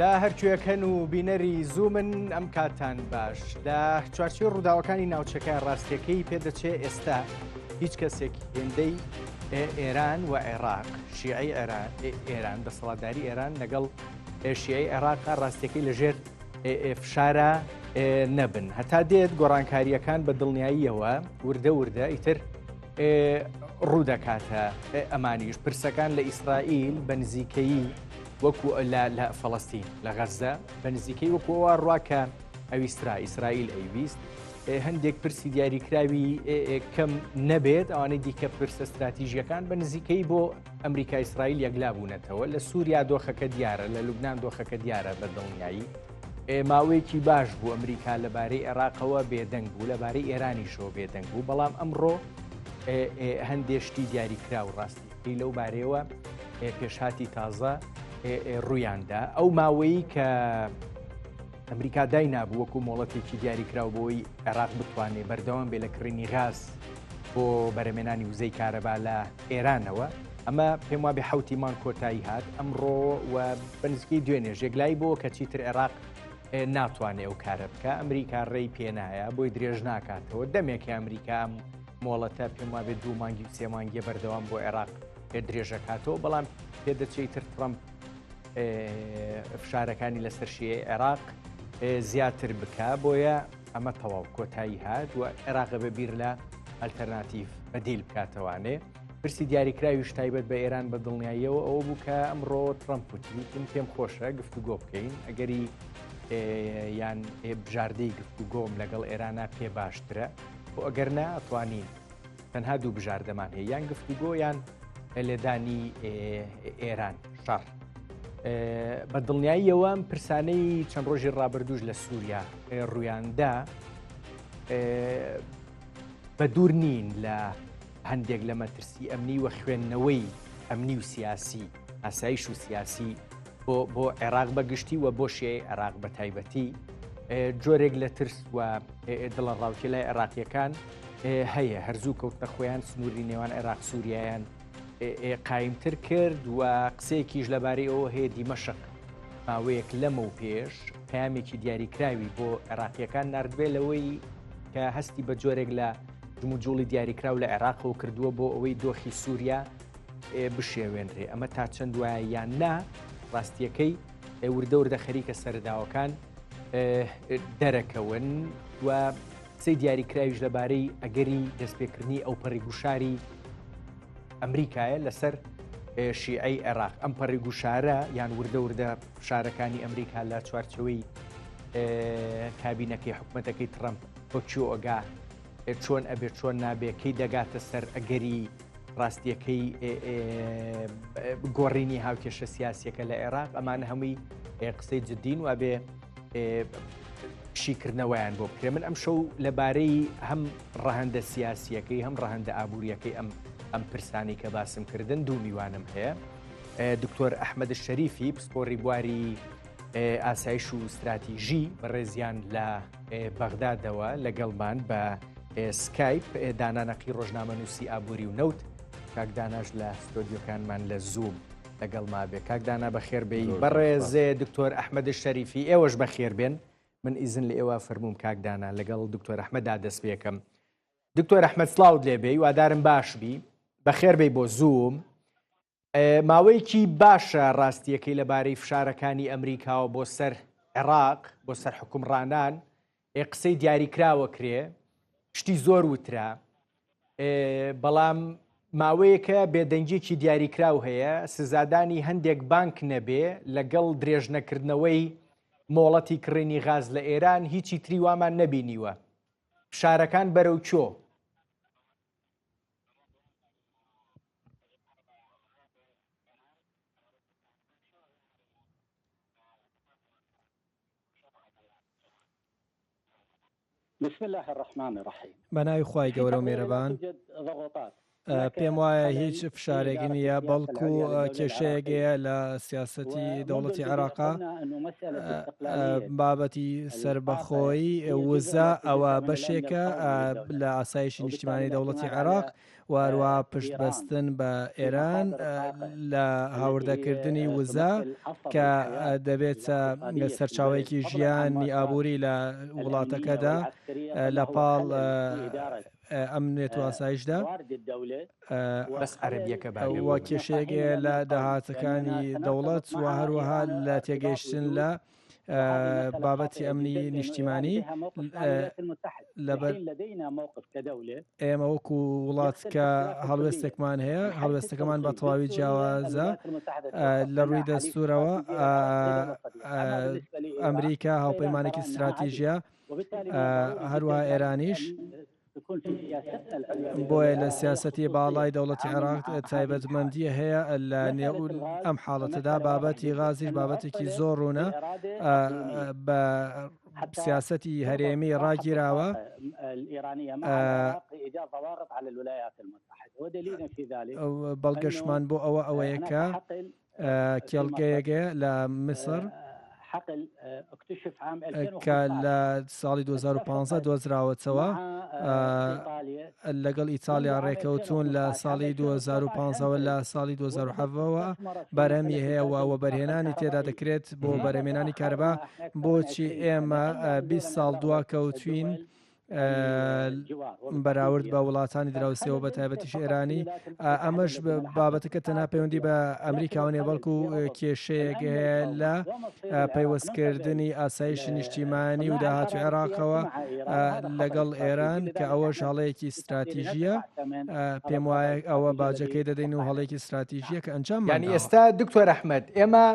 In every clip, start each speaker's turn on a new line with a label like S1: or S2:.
S1: لە هەرکوێک هەن و بینەری زوومن ئەم کاتان باش لە چوارچێوەی ڕووداوەکانی ناوچەکە ڕاستیەکەی پێدەچێ ئێستا هیچ کەسێک هێندەی ئێران و عێراق شیعی ئێران دەسەڵاتداری ئێران لەگەڵ شیعی عێراق ڕاستیەکەی لەژێر فشارە نەبن هەتا دێت گۆڕانکاریەکان بە دڵنیاییەوە وردە وردە ئیتر ڕوودەکاتە ئەمانیش پرسەکان لە ئیسرائیل بە نزیکەیی وەکو لە فەڵەستین لە غەززە بە نزیکەی وەکو ئەوە ڕوا کە ئەویسترا ئیسرائیل ئەیویست هەندێک پرسی دیاریکراوی کەم نەبێت ئەوانەی دیکە پرسە استراتیژیەکان بە نزیکەی بۆ ئەمریکا ئیسرائیل یەکلا بوونەتەوە لە سووریا دۆخەکە دیارە لە لوبناان دۆخەکە دیارە بە دڵنیایی ماوەیەکی باش بوو ئەمریکا لەبارەی عێراقەوە بێدەنگ بوو لەبارەی ئێرانیشەوە بێدەنگ بوو بەڵام ئەمڕۆ هەندێ شتی دیاریکراو ڕاستی لەو بارەیەوە پێشهاتی تازە ڕوویاندا ئەو ماوەیە کە ئەمریکا دای نابوو وەکو مۆڵەتێکی دیاریکراو بۆی عێراق بتوانێت بەردەوام بێ لە کڕینی غاز بۆ بەرەمێنانی وزەی کارەبا لە ئێرانەوە ئەمە پێم وابێ حوتی مان کۆتایی هات ئەمڕۆ و بەنزیکەی دوێنێ ژێگلایی بۆ کە چیتر عێراق ناتوانێ ئەو کارە بکە ئەمریکا ڕێی پێنایە بۆی درێژ ناکاتەوە دەمێکی ئەمریکا ئەم مۆڵەتە پێم وابێ دوو مانگی و سێ مانگیە بەردەوام بۆ عێراق درێژەکاتەوە بەڵام پێدەچێت تر ترەمپ فشارەکانی لەسەر شیعەی عێراق زیاتر بکە بۆیە ئەمە تەواو کۆتایی هات و عێراقە بە بیر لە ئەلتەرناتیف بەدیل بکاتەوانێ پرسی دیاریکراویش تایبەت بە ئێران بە دڵنیاییەوە ئەوە بوو کە ئەمڕۆ ترەمپ وتی من پێم خۆشە گفتوگۆ بکەین ئەگەری یان بژاردەی گفتوگۆم لەگەڵ ئێرانە پێ باشترە بۆ ئەگەر نا ئەتوانین تەنها دوو بژاردەمان هەیە یان گفتوگۆ یان لێدانی ئێران شەڕ بە دڵنیاییەوە ئەم پرسانەی چەند ڕۆژی ڕابردوش لە سووریا ڕوویاندا بە دوور نین لە هەندێک لە مەترسی ئەمنی و خوێندنەوەی ئەمنی و سیاسی ئاسایش و سیاسی بۆ بۆ عێراق بە گشتی و بۆ شیعەی عێراق بە تایبەتی جۆرێک لە ترس و دڵە ڕاوکێ لای عێراقیەکان هەیە هەرزوو کەوتنە خۆیان سنووری نێوان عێراق سووریایان قایمتر کرد و قسەیەکیش لەبارەی ئەوە هەیە دیمەشق ماوەیەک لەمە و پێش پامێکی دیاریکراوی بۆ عێراقیەکان نردبێ لەوەی کە هەستی بە جۆرێک لە جموجوڵی دیاریکراو لە عێراقەوە کردووە بۆ ئەوەی دۆخی سووریا بشێوێنرێ ئەمە تا چەند وایە یان نا ڕاستیەکەی وردە وردە خەریکە سەرداوەکان دەرەکەون و قسەی دیاریکراویش لەبارەی ئەگەری دەستپێکردنی ئەو پەڕی گوشاری ئەمریکایە لەسەر شیعەی عێراق ئەم پەڕی گوشارە یان وردە وردە فشارەکانی ئەمریکا لە چوارچەوەی کابینەکەی حکوومەتەکەی ترەمپ بۆ کوێ ئەگا چۆن ئەبێ چۆن نابێ کەی دەگاتە سەر ئەگەری ڕاستیەکەی گۆڕینی هاوکێشە سیاسیەکە لە عێراق ئەمانە هەمووی قسەی جدین و ئەبێ شیکردنەوەیان بۆ بکرێ من ئەم شەو لەبارەی هەم ڕەهەندە سیاسیەکەی هەم ڕەهەندە ئابوووریەکەی ئەم ئەم پرسانی کە باسم کردن دوو میوانم هەیە دکتۆر ئەحمەد شەریفی پسپۆری بواری ئاسایش و استراتیژی بەڕێزیان لە بەغدادەوە لەگەڵمان بە سکایپ دانانەقی ڕۆژنامەنووسی ئابووری و نەوت کاک داناش لە ستۆدیۆکانمان لە زووم لەگەڵ مابێ کاک دانا بەخێر بێی بەڕێزێ دکتۆر ئەحمەد شەریفی ئێوەش بەخێر بێن من ئیزن لە ئێوە فەرمووم کاک دانا لەگەڵ دکتۆر ئەحمەدا دەست پێکەم دکتۆر ئەحمەد سڵاوت لێبێ وادارم باش بی بەخێر بێی بۆ زووم ماوەیەکی باشە ڕاستیەکەی لەبارەی فشارەکانی ئەمریکاوە بۆ سەر عێراق بۆ سەر حکومڕانان قسەی دیاریکراوە کرێ شتی زۆر وترا بەڵام ماوەیەکە بێدەنگیەکی دیاریکراو هەیە سزادانی هەندێک بانک نەبێ لەگەڵ درێژنەکردنەوەی مۆڵەتی کڕینی غاز لە ئێران هیچی تری وامان نەبینیوە فشارەکان بەرەو کۆ؟
S2: بسم الله الرحمن الرحیم
S3: بە ناوی خوای گەورە و مێرەبان.
S2: پێم وایە هیچ فشارێک نییە بەڵکو کێشەیەک هەیە لە سیاسەتی دەوڵەتی عێراقا بابەتی سربەخۆی وزە ئەوە بەشێکە لە ئاسایشی نیشتیمانی دەوڵەتی عێراق واروا پشت بەستن بە ئێران لە هاوردەکردنی وزە کە دەبێتە سەرچاوەیەکی ژیانی ئابووری لە وڵاتەکەدا لە پاڵ ئەمنیەت و ئاسایشدا
S1: بەس عەرەبیەکە
S2: و کێشەیەک هەیە لە داهاتەکانی دەوڵەت و هەروەها لە تێگەیشتن لە بابەتی ئەمنی نیشتیمانی لەبەر ئێمە وەکو وڵات کە هەڵوێستێکمان هەیە هەڵوێستەکەمان بە تەواوی جیاوازە لە ڕووی دەستورەوە ئەمریکا هاوپەیمانێکی استراتیژیە هەروەها ئێرانیش بۆیە لە سیاسەتی باڵای دەوڵەتی عێراق تایبەتمەندی هەیە لە نێو ئەم حاڵەتەدا بابەتی غازیش بابەتێکی زۆر ڕوونە بە سیاسەتی هەرێمی ڕاگیراوە. بەڵگەشمان بۆ ئەوە ئەوەیە کە کێڵگەیەک هەیە لە میسر کە لە ساڵی 2015 دۆزراوەتەوە لەگەڵ ئیتالیا ڕێکەوتون لە ساڵی 2015ەوە لە ساڵی 2007ەوە بەرهەمی هەیە و وەبەرهێنانی تێدا دەکرێت بۆ بەرهەمێنانی کارەبا بۆچی ئێمە 20 ساڵ دوا کەوتوین بەراورد بە وڵاتانی دراوسێەوە بە تایبەتیش ئێرانی ئەمەش بابەتەکە تەنها پەیوەندی بە ئەمریکاوە نیە بەڵکو کێشەیەک هەیە لە پەیوەستکردنی ئاسایشی نیشتیمانی و داهاتوی عێراقەوە لەگەڵ ئێران کە ئەوەش هەڵەیەکی استراتیژیە پێم وایە ئەوە باجەکەی دەدەین و هەڵەیەکی استراتیژیە کە ئەنجام
S1: ینی ئێستا دکتۆر ئەحمد ئێمە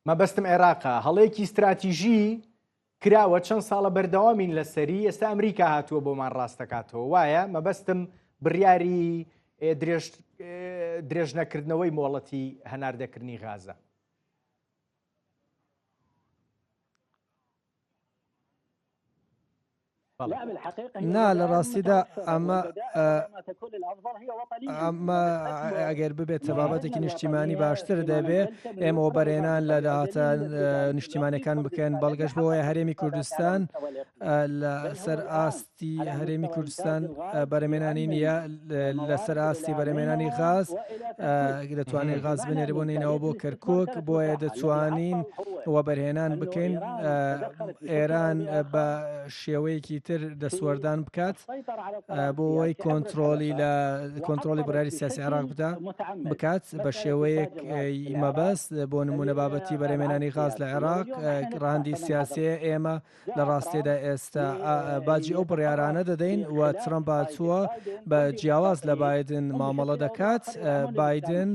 S1: مەبەستم عێراقە هەڵەیەکی استراتیژی کراوە چەند ساڵە بەردەوامین لەسەری ئێستا ئەمریکا هاتووە بۆمان ڕاستەکاتەوە وایە مەبەستم بڕیاری درێژ درێژنەکردنەوەی مۆڵەتی هەناردەکردنی غازە.
S2: نا لە ڕاستیدا ئەمە ئەمە ئەگەر ببێتە بابەتێکی نیشتیمانی باشتر دەبێ ئێمە وەبەرهێنان لە داهاتە نیشتیمانەکان بکەن بەڵگەش بۆیە هەرێمی کوردستان لەسەر ئاستی هەرێمی کوردستان بەرەمێنانی نییە لەسەر ئاستی بەرەمێنانی غاز دەتوانێت غاز بنێری بۆ نینەوە بۆ کەرکک بۆیە دەتوانین وەبەرهێنان بکەین ئێران بە شێوەیەکی تر دەستوەردان بکات بۆ ئەوەی کۆنترۆلی لە کۆنترۆلی بڕیاری سیاسی عێراق بدا بکات بە شێوەیەک مەبەست بۆ نمونە بابەتی بەرەمێنانی غاز لە عێراق ڕاندی سیاسیە ئێمە لە ڕاستێدا ئێستا باجی ئەو بڕیارانە دەدەین و ترەمپ هاتووە بە جیاواز لە بایدن مامەڵە دەکات بایدن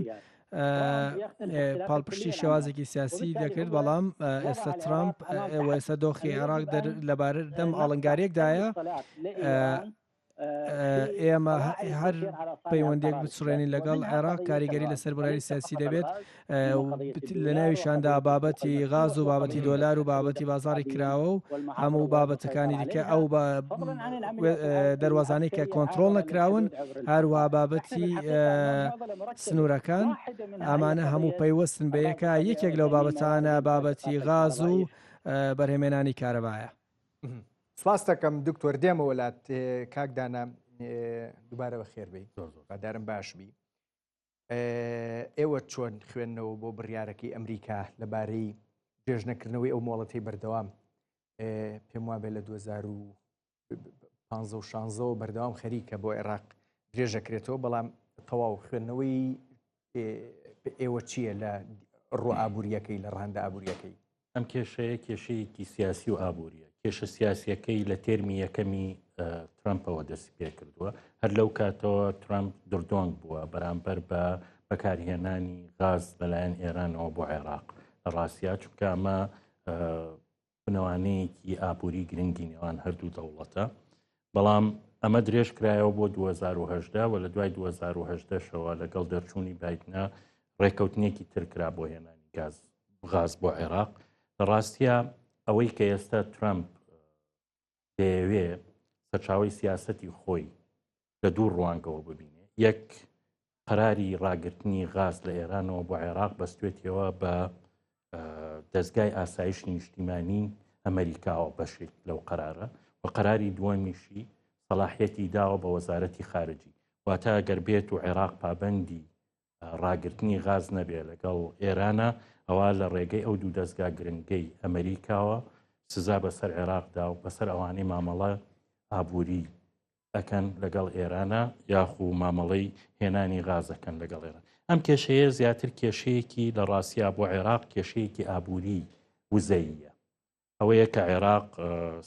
S2: پاڵپشتی شێوازێکی سیاسی دەکرد بەڵام ئێستا ترامپ ئێستا دۆخی عێراق لەبارە دەم ئاڵنگاریەکدایە ئێمە هەر پەیوەندێک بچڕێنین لەگەڵ عێراق کاریگەری لەسەر بڕیاری سیاسی دەبێت لە ناویشاندا بابەتی غاز و بابەتی دۆلار و بابەتی بازاری کراوە و هەموو بابەتەکانی دیکە ئەو دەروازانەی کە کۆنتترۆل نەکراون هەروە بابەتی سنوورەکان ئەمانە هەموو پەیوەستن بە یەکە یەکێک لەو بابەتانە بابەتی غاز و بەرهێمێنانی کارەبایە.
S1: سپاس دەکەم دکتۆر دێمەوە لات کاکدانە دووبارە بە خێربی بەدارم باش بی ئێوە چۆن خوێندنەوە بۆ بڕیارەکەی ئەمریکا لەبارەی درێژنەکردنەوەی ئەو مۆڵەتەی بەردەوام پێم وابێ لە 2015 و 16 بەردەوام خەریکە بۆ عێراق درێژەکرێتەوە بەڵام تەواو خوێندنەوەی ئێوە چییە لە ڕوو ئابوووریەکەی لە ڕەهەندە ئابوووریەکەی؟
S3: ئەم کێشەیە کێشەیەکی سیاسی و ئابووریە کێشە سیاسیەکەی لە تێرمی یەکەمی ترامپەوە دەستی پێکردووە هەر لەو کاتەوە ترامپ دردۆنگ بووە بەرامبەر بە بەکارهێنانی غاز لەلایەن ئێرانەوە بۆ عێراق لە ڕاستیا چونکە ئەمە بنەوانەیەکی ئابووری گرنگی نێوان هەردوو دەوڵەتە بەڵام ئەمە درێژ کرایەوە بۆ 2010 و لە دوای 2010شەوە لەگەڵ دەرچوونی بایدنا ڕێککەوتنێکی تر کرا بۆ هێنانی گاز غاز بۆ عێراق لە ڕاستە ئەوەی کە ئێستا ترامپ دەیەوێ سەرچاوی سیاستی خۆی. لە دوو ڕوانگەوە ببینێ. یەک، قەراری ڕاگرتنی غاز لە ئێرانەوە بۆ عێراق بەستوێتیەوە بە دەزگای ئاسایشی نیشتیمانی ئەمریکاوە بەشێک لەو قەرارە و قەراری دووەمیشی سەلاحیەتی داوە بە وەزارەتی خارجی واتە گەر بێت و عێراق پابندی ڕاگرتنی غاز نەبێ لەگەڵ ئێرانە ئەوە لە ڕێگەی ئەو دوو دەستگا گرنگەی ئەمریکاوە سزا بەسەر عێراقدا و بەسەر ئەوانەی مامەڵە ئابووری ئەکەن لەگەڵ ئێرانە یاخو مامەڵەی هێنانی غازەکەن لەگەڵ ئێران ئەم کێشەیە زیاتر کێشەیەکی لە ڕاستیا بۆ عێراق کێشەیەکی ئابووری وزەیە ئەوەیە کە عێراق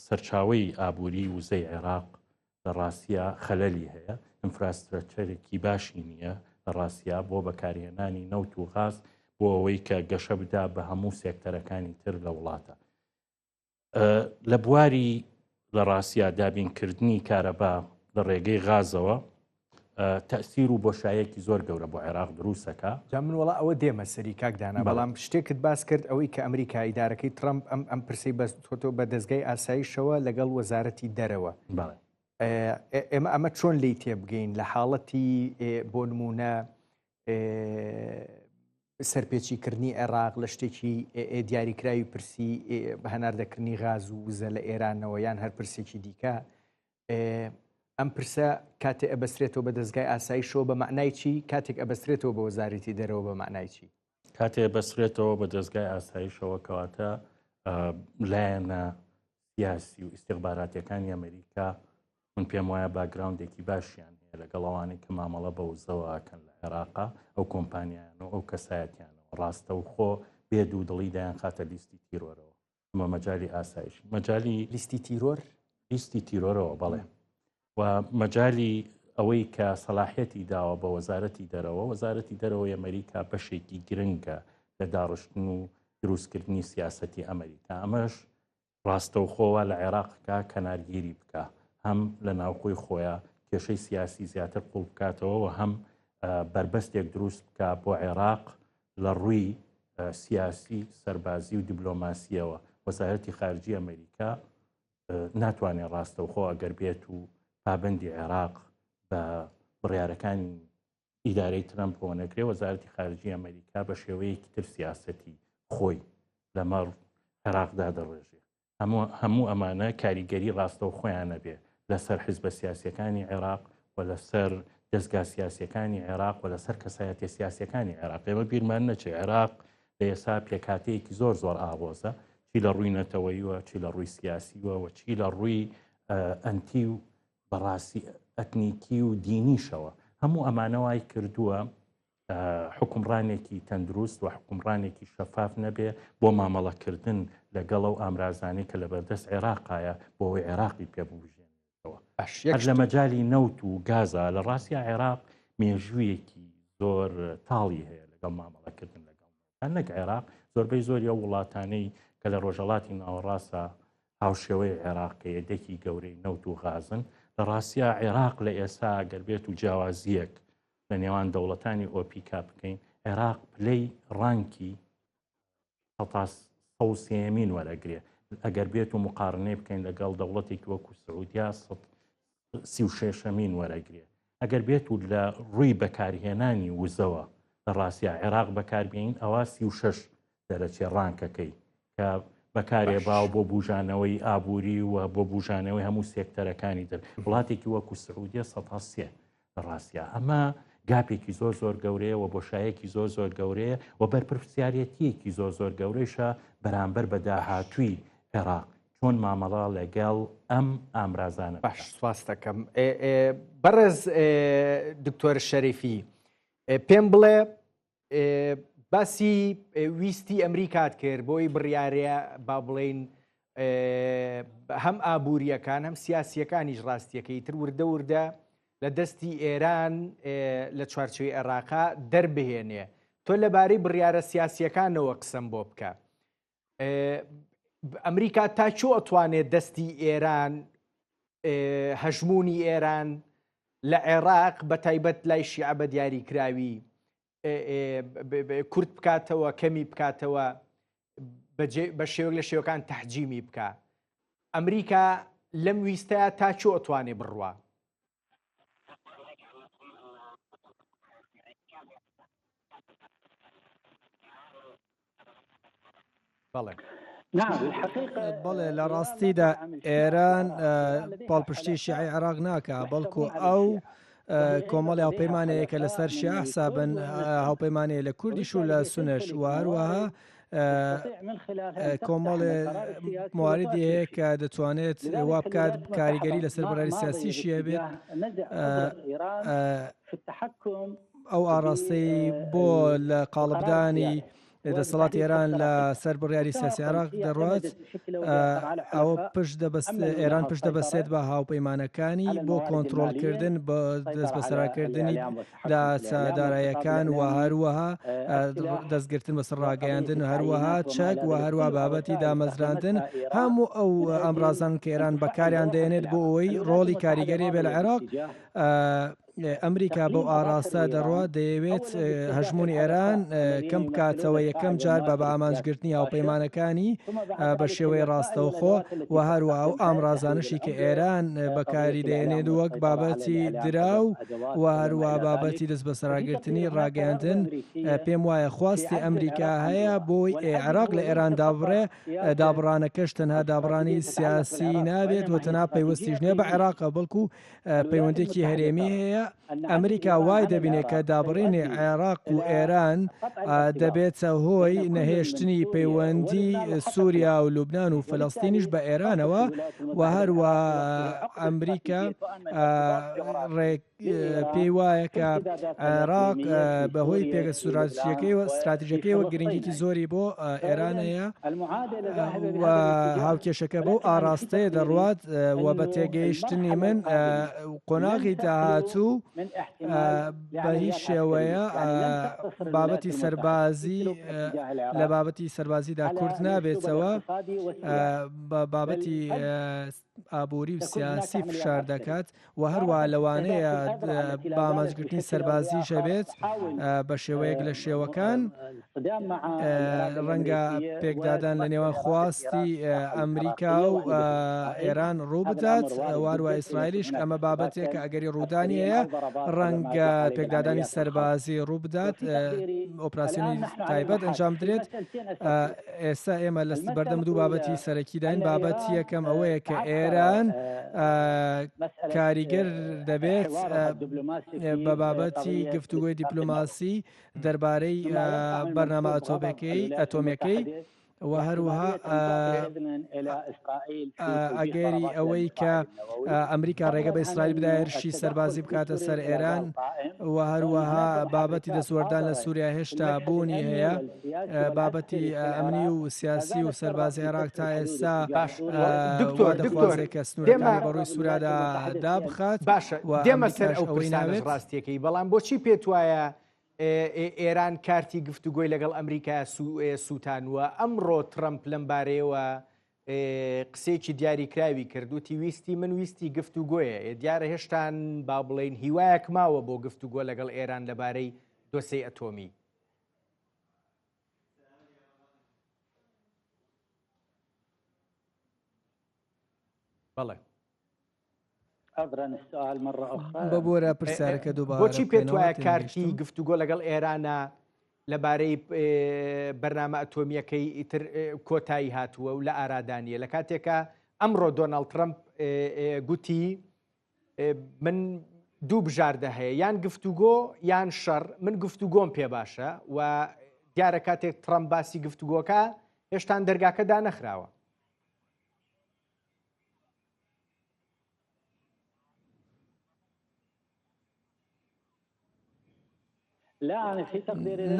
S3: سەرچاوی ئابووری وزەی عێراق لە ڕاستیا خەلەلی هەیە infrastructure ێکی باشی نییە لە ڕاستیا بۆ بەکارهێنانی نەوت و غاز بۆ ئەوەی کە گەشە بدا بە هەموو سێکتەرەکانی تر لە وڵاتە لە بواری لە ڕاستیا دابینکردنی کارەبا لە ڕێگەی غازەوە تەسیر و بۆشایەکی زۆر گەورە بۆ عێراق دروستەکە
S1: جا من وڵا ئەوە دێمە سەری کاک دانا بەڵام شتێکت باس کرد ئەوەی کە ئەمریکا ئیدارەکەی ترامپ ئەم ئەم پرسی بەستۆتەوە بە دەستگای ئاسایشەوە لەگەڵ وەزارەتی دەرەوە ئێمە ئەمە چۆن لی تێبگەین لە حاڵەتی بۆ نمونە سەرپێچیکردنی عێراق لە شتێکی دیاریکراوی پرسی هەناردەکردنی غاز و وزە لە ئێرانەوە یان هەر پرسێکی دیکە ئەم پرسە کاتێ ئەبەسترێتەوە بە دەستگای ئاسایشەوە بە معنای چی کاتێک ئەبەسترێتەوە بە وەزارەتی دەرەوە بە معنای چی
S3: کاتێ بەسرێتەوە بە دەستگای ئاسایشەوە کەواتە لایەنە سیاسی و ئیسیغباراتەکانی ئەمریکا من پێم وایە باگراوندێکی باشیان هەیە لەگەڵ ئەوانەی کە مامەڵە بە وزەوە ئەکەن لە عێراقا ئەو کۆمپانیایان و ئەو کەسایەتیانەوە ڕاستەوخۆ بێ دوو دڵی دەیان خاتە لیستی تیرۆرەوە ئەمە مەجای ئاسایش مەجای
S1: لیستی تیرۆر
S3: لیستی تیرۆرەوە بەڵێ و مەجای ئەوەی کە سەلاحەتی داوە بە وەزارەتی دەرەوە وەزارەتی دەرەوەی ئەمریکا بەشێکی گرنگە لە داڕشتن و دروستکردنی سیاستی ئەمریکا ئەمەش ڕاستەوخۆ وا لە عێراق بکا کەنارگیری بکا هەم لە ناوخۆی خۆیا کێشەی سیاسی زیاتر قوڵ بکاتەوە و هەم بەربەستێک دروست بکا بۆ عێراق لە ڕووی سیاسی سەربازی و دیبلۆماسیەوە وەزارەتی خارجی ئەمریکا ناتوانێت ڕاستەوخۆ ئەگەر بێت و پابندی عێراق بە بڕیارەکانی ئیدارەی ترەمپەوە نەکرێ، وەزارەتی خارجی ئەمەریکا بە شێوەیەکی تر سیاسەتی خۆی لەمەڕ عێراق دادەڕێژێ. هەموو ئەمانە کاریگەری ڕاستەوخۆیان ئەبێ لەسەر حیزبە سیاسیەکانی عێراق و لەسەر دەزگا سیاسیەکانی عێراق و لەسەر کەسایەتیە سیاسیەکانی عێراق. ئێمە بیرمان نەچێ عێراق لە ئێستا پێکهاتەیەکی زۆر زۆر ئاڵۆزە، چی لە ڕووی نەتەوەییوە، چی لە ڕووی سیاسیوە و چی لە ڕووی ئەنتی و بەڕاستی ئەتنیکی و دینیشەوە هەموو ئەمانە وای کردووە حکومڕانێکی تەندروست و حکومڕانێکی شەفاف نەبێ بۆ مامەڵەکردن لەگەڵ ئەو ئامرازانەی کە لەبەردەست عێراقایە بۆ ئەوەی عێراقی پێ ببژێنێتەوە هەر لە مەجای نەوت و گازا لە ڕاستیا عێراق مێژوویەکی زۆر تاڵی هەیە لەگەڵ مامەڵەکردن لەگەڵ نەک عێراق زۆربەی زۆری ئەو وڵاتانەی کە لە ڕۆژهەڵاتی ناوەڕاستە هاوشێوەی عێراق کە یەدەکی گەورەی نەوت و غازن لە ڕاستیا عێراق لە ئێستا گەر بێت و جیاوازیەک لە نێوان دەوڵەتانی ئۆپیکا بکەین عێراق پلەی ڕانکی سەوسێمین وەرەگرێ ئەگەر بێت و مقارنەی بکەین لەگەڵ دەوڵەتێکی وەکو سعودیا 36مین وەرەگرێ ئەگەر بێت و لە ڕووی بەکارهێنانی وزەوە لە ڕاستیا عێراق بەکاربیین ئەوە 36 دەرەچێ ڕانکەکەی کە بەکارێ باو بۆ بژانەوەی ئابووری و بۆ بژانەوەی هەموو سێکتەرەکانی تر وڵاتێکی وەکو سعودیە سە لە ڕاستیا ئەمە gap ێکی زۆر زۆر گەورەیە و بۆشایەکی زۆر زۆر گەورەیە و بەرپرسیارەتیەکی زۆر زۆر گەورەیشە بەرامبەر بە داهاتووی عێراق چۆن مامەڵە لەگەڵ ئەم ئامرازانە
S1: باش سواست دەکەم بەڕێز دکتۆر شەریفی پێم بڵێ باسی ویستی ئەمریکات کرد بۆی بڕیارەیە با بڵین هەم ئابووریەکان هەم سیاسیەکانیش ڕاستیەکەی تر وردە وردە لە دەستی ئێران لە چوارچوی عێراقا دەربهێنێ تۆ لەبارەی بڕیارە سیاسیەکانەوە قسەم بۆ بکە ئەمریکا تا چۆ ئەتوانێت دەستی ئێران هەژمونی ئێران لە عێراق بە تایبەت لای شیعە بە دیاریکراوی کورت بکاتەوە کەمی بکاتەوە بە شێوەک لە شێوەکان تەحجیمی بکە ئەمریکا لەم ویستە تا چۆ ئەتوانێ بڕوا؟ بەڵێ.
S2: بەڵێ لە ڕاستیدا ئێران پاڵپشتی شیعەی عێراق ناکا بەڵکو ئەو کۆمەڵی هاوپەیمانەیە کە لەسەر شیعە حسابن هاوپەیمانەیە لە کوردیش و لە سونەش و هەروەها کۆمەڵێ مواردی هەیە کە دەتوانێت وا بکات کاریگەری لەسەر بڕیاری سیاسیشی هەبێت ئەو ئاراستەی بۆ لە قاڵبدانی دەسەڵاتی ئێران لە سەر بڕیاری سیاسی عێراق دەڕوات، ئەوە پشت دەبەست ئێران پشت دەبەستێت بە هاوپەیمانەکانی بۆ کۆنترۆڵکردن بە دەستبەسەراکردنی داهاتە دارایەکان و هەروەها دەستگرتن بەسەر ڕاگەیاندن و هەروەها چەک و هەروە بابەتی دامەزراندن هەموو ئەو ئامرازان کە ئێران بەکاریان دێنێت بۆ ئەوەی ڕۆڵی کاریگەری بێ لە عێراق. ئەمریکا بەو ئاراستە دەڕوات دەیەوێت هەژموونی ئێران کەم بکاتەوە یەکەم جار بە بە ئامانجگرتنی هاوپەیمانەکانی بە شێوەی ڕاستەوخۆ و هەروە ئەو ئامرازانشی کە ئێران بەکاری دێنێت وەک بابەتی دراو و هەروە بابەتی دەست بەسەراگرتنی ڕاگەیاندن پێم وایە خواستی ئەمریکا هەیە بۆی عێراق لە ئێران دابڕێ دابڕانەکەش تەنها دابڕانی سیاسی نابێت و تەنها پەیوەستیش نییە بە عێراقە بەڵکو پەیوەندیەکی هەرێمی هەیە، ئەمریکا وای دەبینێت کە دابڕینی عێراق و ئێران دەبێتە هۆی نەهێشتنی پەیوەندی سووریا و لوبناان و فلستینیش بە ئێرانەوە و هەروە ئەمریکا ڕێک پێی وایە کە عێراق بەهۆی پێگە ستراتیژیەکەی و ستراتیژەکەیەوە گرنگیکی زۆری بۆ ئێران هەیە و هاوکێشەکە بەو ئاراستەیە دەڕوات و بە تێگەیشتنی من قۆناغی داهاتوو بە هیچ شێوەیە بابەتی سەربازی لە بابەتی سەربازیدا کورت نابێتەوە بە بابەتی ئابووری و سیاسی فشار دەکات و هەروەها لەوانەیە بە ئامانجگرتنی سەربازیش هەبێت بە شێوەیەک لە شێوەکان ڕەنگە پێکدادان لە نێوان خواستی ئەمریکا و ئێران ڕووبدات واروە ئیسرائیلیش ئەمە بابەتێک کە ئەگەری ڕوودانی هەیە ڕەنگە پێکدادانی سەربازی ڕووبدات ئۆپراسیۆنی تایبەت ئەنجام درێت ئێستا ئێمە لە بەردەم دوو بابەتی سەرەکیداین، بابەتی یەکەم ئەوەیە کە ئێران کاریگەر دەبێت بە بابەتی گفتوگۆی دیپلۆماسی دەربارەی بەرنامە ئەتۆمەکەی ئەتۆمیەکەی و هەروەها ئەگەری ئەوەی کە ئەمریکا ڕێگە بە ئیسرائیل بدا هێرشی سەربازی بکاتە سەر ئێران و هەروەها بابەتی دەستوەردان لە سووریا هێشتا بوونی هەیە بابەتی ئەمنی و سیاسی و سەربازی عێراق تا ئێستا
S1: باش دکتۆر دکتۆر
S2: کە سنوورەکانی بەڕووی سووریادا دابخات
S1: باشە
S2: و
S1: دێمە سەر
S2: ئەمریکاش
S1: ئەو
S2: ئەوەی
S1: پرسانەش
S2: ناوێت.
S1: ڕاستیەکەی بەڵام بۆچی پێت وایە ئێران کارتی گفتوگۆی لەگەڵ ئەمریکا سووتانوە ئەمڕۆ ترەمپ لەم بارەیەوە قسەیەکی دیاریکراوی کرد وتی ویستی من ویستی گفتوگۆیە دیارە هێشتان با بڵێین هیوایەک ماوە بۆ گفتوگۆ لەگەڵ ئێران لەبارەی دۆسێی ئەتۆمی. بەڵێ.
S2: ببورە پرسیارەکە دووبارە
S1: بۆچی پێت
S2: بکەنەوە
S1: وایە کارتی
S2: تێنەگەیشتم.
S1: گفتوگۆ لەگەڵ ئێرانە لەبارەی بەرنامە ئەتۆمییەکەی ئیتر کۆتایی هاتووە و لە ئارادانیە لە کاتێکە ئەمڕۆ دۆناڵد ترەمپ گوتی من دوو بژاردە هەیە یان گفتوگۆ یان شەڕ من گفتوگۆم پێ باشە و دیارە کاتێک ترەمپ باسی گفتوگۆکە هێشتان دەرگاکە دانەخراوە.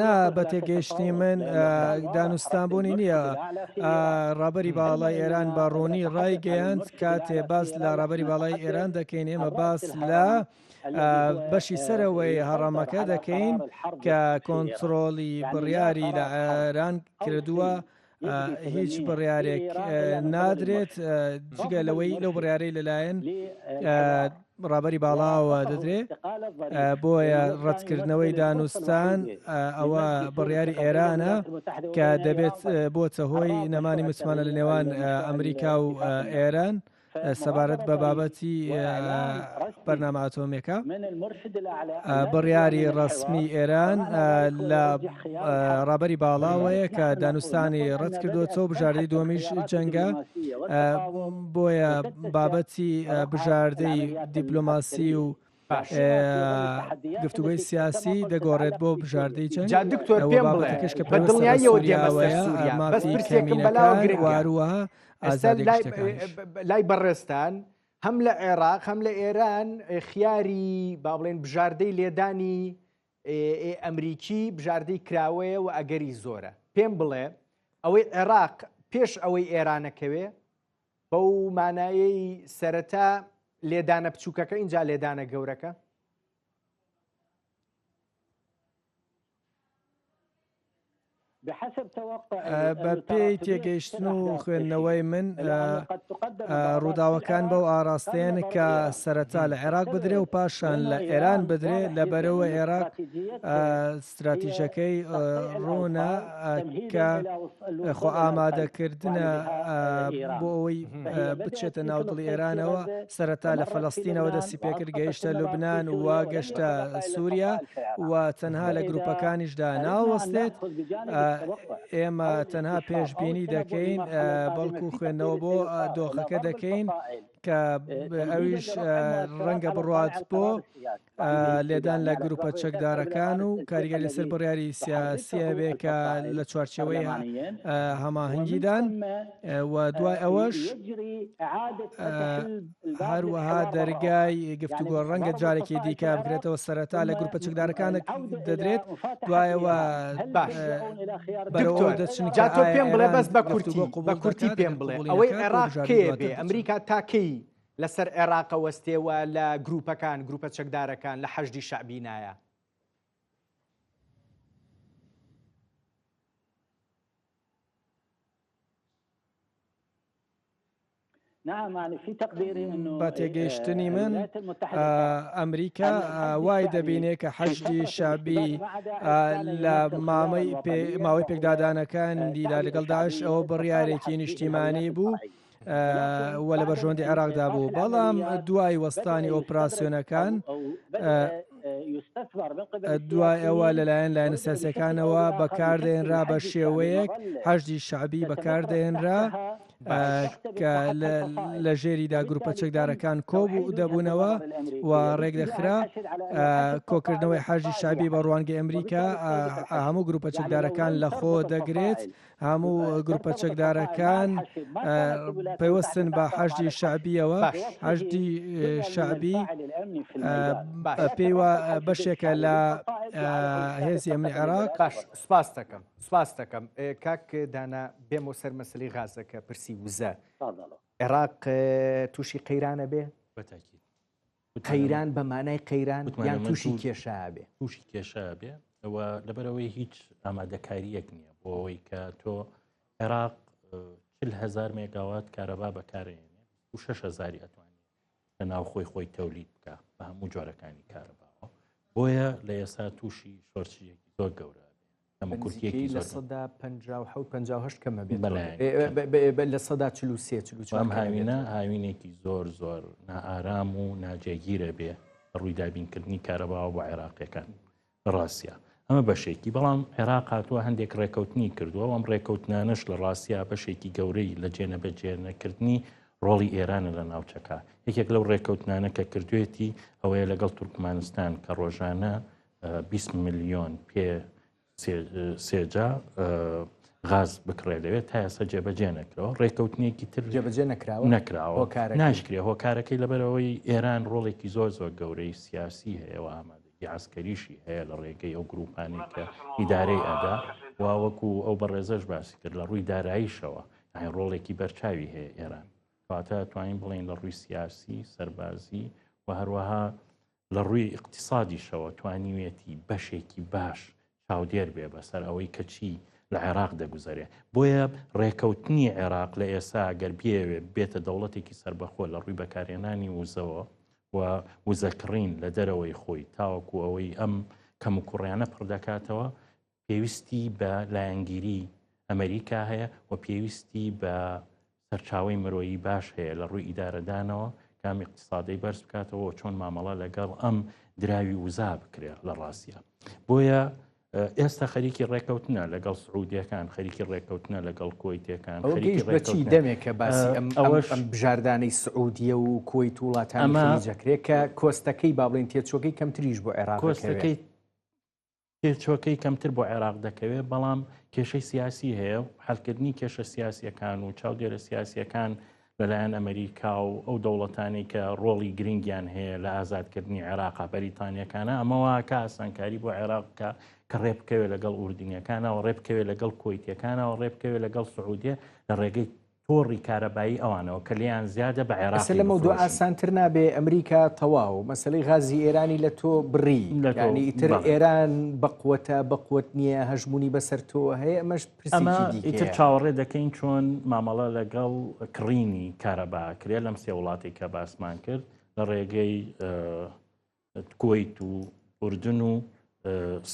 S2: نا بە تێگەیشتنی من دانوستان بوونی نییە ڕابەری باڵای ئێران بە ڕوونی ڕایگەیاند کاتێ باس لە ڕابەری باڵای ئێران دەکەین ئێمە باس لە بەشی سەرەوەی هەڕەمەکە دەکەین کە کۆنتترۆلی بڕیاری لە ئێران کردووە هیچ بڕیارێک نادرێت جگە لەوەی لەو بڕیارەی لەلایەن ڕابەری باڵاوە دەدرێ بۆیە ڕەتکردنەوەی دانوستان ئەوە بڕیاری ئێرانە کە دەبێت بۆتە هۆی نەمانی متمانە لە نێوان ئەمریکا و ئێران. سەبارەت بە بابەتی بەرنامە ئەتۆمیەکە بڕیاری ڕەسمی ئێران لە ڕابەری باڵاوەیە کە دانوستانی ڕەت کردوەوە بژاردەی دووەمیش جەنگە بۆیە بابەتی بژاردەی دیپلۆماسی و گفتوگۆی سیاسی دەگۆڕێت بۆ بژاردەی جەنگ.
S1: جا دکتۆر
S2: ئەوە
S1: پێم بڵێ
S2: بابەتەکەش کە
S1: بە
S2: پەیوەستە بە
S1: دڵنیاییەوە دێمە سەر
S2: سووریاوەیە،
S1: سووریا بەس
S2: مافی
S1: پرسێکم بەلاوە
S2: کەمینەکان و
S1: گرنگە
S2: هەروەها
S1: ئێستا
S2: ئازادی
S1: لای
S2: گشتەکانیش.
S1: لای بەڕێزتان هەم لە عێراق هەم لە ئێران خیاری با بڵێن بژاردەی لێدانی ئەمریکی بژاردەی کراوەیە و ئەگەری زۆرە پێم بڵێ ئەوەی عێراق پێش ئەوەی ئێرانەکەوێ بەو مانایەی سەرەتا لێدانە بچووکەکە ئینجا لێدانە گەورەکە؟
S2: بە پێی تێگەیشتن و خوێندنەوەی من ڕووداوەکان بەو ئاراستەیەن کە سەرەتا لە عێراق بدرێ و پاشان لە ئێران بدرێ لە بەرەوە عێراق ستراتیژەکەی ڕوونە کە خۆ ئامادەکردنە بۆ ئەوەی بچێتە ناو دڵی ئێرانەوە سەرەتا لە فەلەستینەوە دەستی پێکرد گەیشتە لوبناان و گەشتە سووریا و تەنها لە گروپەکانیشدا ناوەستێت ئێمە تەنها پێشبینی دەکەین بەڵکو خوێندنەوە بۆ دۆخەکە دەکەین کە ئەویش ڕەنگە بڕوات بۆ لێدان لە گروپە چەکدارەکان و کاریگەری لەسەر بڕیاری سیاسی هەبێ کە لە چوارچێوەی هەماهەنگیدان و دوای ئەوەش هەروەها دەرگای گفتوگۆ ڕەنگە جارێکی دیکە بکرێتەوە سەرەتا لە گروپە چەکدارەکان دەدرێت دوایەوە
S1: باش
S2: بەرەوە دەچن
S1: جا تۆ پێم بڵێ بەس بە کورتی بە کورتی پێم بڵێ ئەوەی عێراق کێ بێ ئەمریکا تاکەی لەسەر عێراقە وەستێ و لە گروپەکان، گروپە چەکدارەکان، لە حەشدی شەعبی نایە.
S2: بە تێگەیشتنی من ئەمریکا وای دەبینێ کە حەشدی شەعبی لە ماوەی پێکدادانەکان دیدا لەگەڵ داعش ئەوە بڕیارێکی نیشتیمانی بوو. و لە بەرژەوەندی عێراقدا بوو، بەڵام دوای وەستانی ئۆپراسیۆنەکان دوای ئەوە لەلایەن لایەنە سیاسەکانەوە بەکاردێنرا بە شێوەیەک حەشدی شەعبی بەکاردێنرا کە لە ژێریدا گروپە چەکدارەکان کۆبوو دەبوونەوە و ڕێکدەخرا کۆکردنەوەی حەشدی شەعبی بە ڕوانگەی ئەمریکا هەموو گروپە چەکدارەکان لەخۆ دەگرێت. هەموو گروپە چەکدارەکان پەیوەستن بە حەشدی شەعبیەوە حەشدی شەعبی پێیوە بەشێکە لە هێزی ئەمنی عێراق
S1: باش سپاس دەکەم سپاس دەکەم کاک دانا بێمەوە سەر مەسلی غازەکە پرسی وزە عێراق تووشی قەیرانە بێ
S3: بەتاکید
S1: قەیران بە مانای قەیران یان تووشی کێشە بێ؟
S3: تووشی کێشە بێ ئەوە لەبەرەوەی هیچ ئامادەکاریەک نییە بۆ ئەوەی کە تۆ عێراق هزار مێگاوات کارەبا بەکارێنێ و 6هزاری ئەتوانێت لە ناوخۆی خۆی تەولید بکە بە هەموو جۆرەکانی کارەباوە بۆیە لە ئێستا تووشی شۆرچیەکی زۆر گەورە
S1: کەموکورتیەکی لە سەدا 57 58 کەمە بێت لە سەدا 43
S3: 44 ئەم هاوینە هاوینێکی زۆر زۆر نائارام و ناجێگیرە بێ ڕووی دابینکردنی کارەباوە بۆ عێراقیەکان ڕاستە ئەمە بەشێکی بەڵام عێراق هاتووە هەندێک ڕێکەوتنی کردووە ئەم ڕێکەوتنانەش لە ڕاستیا بەشێکی گەورەی لە جێنەبەجێنەکردنی ڕۆڵی ئێرانە لە ناوچەکە یەکێک لەو ڕێکەوتنانە کە کردوێتی ئەوەیە لەگەڵ تورکمانستان کە ڕۆژانە 20 ملیۆن پێ سێجا غاز بکڕێ لەوێ تا ئێستا جێبەجێ نەکراوە ڕێکەوتنێکی تر
S1: جێبەجێ نەکراوە
S3: نەکراوە ناشکرێ هۆکارەکەی لەبەرەوەی ئێران ڕۆڵێکی زۆر زۆر گەورەی سیاسی هەیە و ئامادەگی عسکەریشی هەیە لە ڕێگەی ئەو گروپانەی کە ئیدارەی ئەدا واوەکو ئەو بەڕێزەش باسی کرد لە ڕووی داراییشەوە یانی ڕۆڵێکی بەرچاوی هەیە ئێران کەواتە توانین بڵێن لە ڕووی سیاسی سەربازی و هەروەها لە ڕووی ئیقتیسادیشەوە توانیویەتی بەشێکی باش چاودێر بێ بەسەر ئەوەی کە چی لە عێراق دەگوزەرێ. بۆیە ڕێکەوتنی عێراق لە ئێستا گەر بیەوێ بێتە دەوڵەتێکی سەربەخۆ لە ڕووی بەکارهێنانی وزەوە و وزەکڕین لە دەرەوەی خۆی تاوەکو ئەوەی ئەم کەموکوڕیانە پڕ دەکاتەوە پێویستی بە لایەنگیری ئەمریکا هەیە و پێویستی بە. سەرچاوەی مرۆیی باش هەیە لە ڕووی ئیدارەدانەوە کام اقتصادەی بەرز بکاتەوە چۆن مامەڵە لەگەڵ ئەم دراوی وزا بکرێ لە ڕاستە بۆیە ئێستا خەریکی ڕێکەوتنە لەگەڵ سعودیەکان خەریکی ڕێکەوتنە لەگەڵ کۆیتەکان
S1: خەریکی بەچی دەمێک کە باسی ئەم ئەوەش ئەم بژاردانەی سعودیە و کۆیت وڵاتانی خلیجەکرێ کە کۆستەکەی با بڵێن تێچوەکەی کەمتریش بۆ عێراق
S3: کۆستەکەی تێچوەکەی کەمتر بۆ عێراق دەکەوێت بەڵام کێشەی سیاسی هەیە و حلکردنی کێشە سیاسیەکان و چاودێرە سیاسیەکان لەلایەن ئەمریکا و ئەو دەوڵەتانی کە ڕۆڵی گرنگیان هەیە لە ئازادکردنی عێراقا بەریتانیەکانە ئەمەوە کە ئاسانکاری بۆ عێراق بکە کە ڕێ بکەوێت لەگەڵ ئوردنیەکانەوە ڕێ بکەوێت لەگەڵ کۆیتەکانەوە ڕێ بکەوێت لەگەڵ سعودیە لە ڕێگەی تۆڕی کارەبایی ئەوانەوە کە لێیان زیادە بە عێراق
S1: لە مەودوع ئاسانتر نابێ ئەمریکا تەواو مەسلەی غازی ئێرانی لە تۆ بڕی ینی ئیتر ئێران بەقوەتە بەقوت نییە هەژمونی بەسەر تۆ هەیە ئەمەش
S3: ئەمە ئیتر چاوەڕێ دەکەین چۆن مامەڵە لەگەڵ کڕینی کارەبا کرێ لەم سێ وڵاتی کە باسمان کرد لە ڕێگەی کوەیت و ئوردن و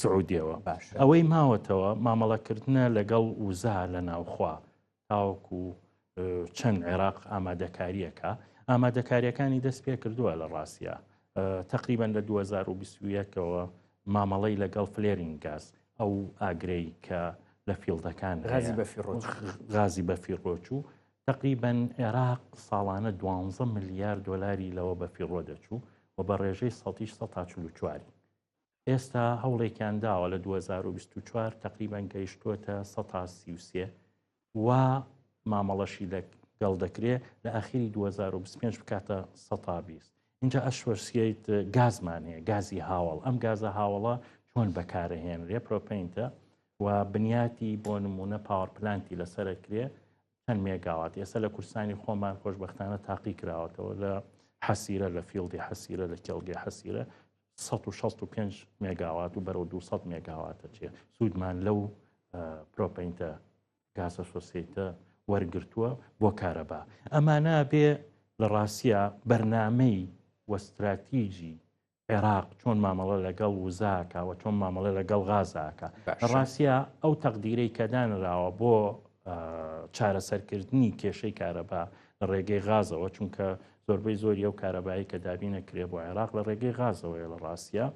S3: سعودیەوە ئەوەی ماوەتەوە مامەڵەکردنە لەگەڵ وزا لە ناوخوا تاوەکو چەند عێراق ئامادەکاریەکە ئامادەکاریەکانی دەست پێ کردووە لە ڕاستە تقریبان لە 2021ەوە مامەڵەی لەگەڵ flaring گاز ئەو ئاگرەی کە لە field ەکان غازی بەفیڕۆچوو تەقریبەن عێراق ساڵانە دوانزە ملیار دۆلاری لەوە بەفیڕۆ دەچوو و بە ڕێژەی سەتیش سەتا 44 ئێستا هەوڵێکیان داوە لە 2024 تقریبان گەیشتووەتە سەتا 33 و مامەڵەشی لەگەڵ دەکرێ لە ئاخیری 2025 بکاتە سەتا 20 اینجا ئەشوەرسیت گازمان هەیە گازی هاوڵ ئەم گازە هاوڵە چۆن بەکارەهێنرێ propane ە و بنیاتی بۆ نمونە power plant ی لەسەرە کرێ چەند مێگاوات ئێستا لە کوردستانی خۆمان خۆشببختانە تاقی کراوەتەوە لە حەسیرە لە field ی حەسیرە لە کێڵگەی حەسیرە 165 مێگاوات و بەرەو 200 مێگاواتە چێ سوودمان لەو propane ە gas associate ە وەرگرتووە بۆ کارەبا ئەمانە بێ لە ڕاستە بەرنمەی وەستراتیجی عێراق چۆن مامەڵە لەگەڵ وزە ئەکا و چۆن مامەڵە لەگەڵ غازە ئەکا. لە ڕاستیا ئەو تەقدیرەی کە دانراوە بۆ چارەسەرکردنی کێشەی کارەبا لە ڕێگەی غازەوە چونکە زۆربەی زۆری ئەو کارەبایی کە دابینە کرێ بۆ عێراق لە ڕێگەی غازەوەیە لە ڕاستیا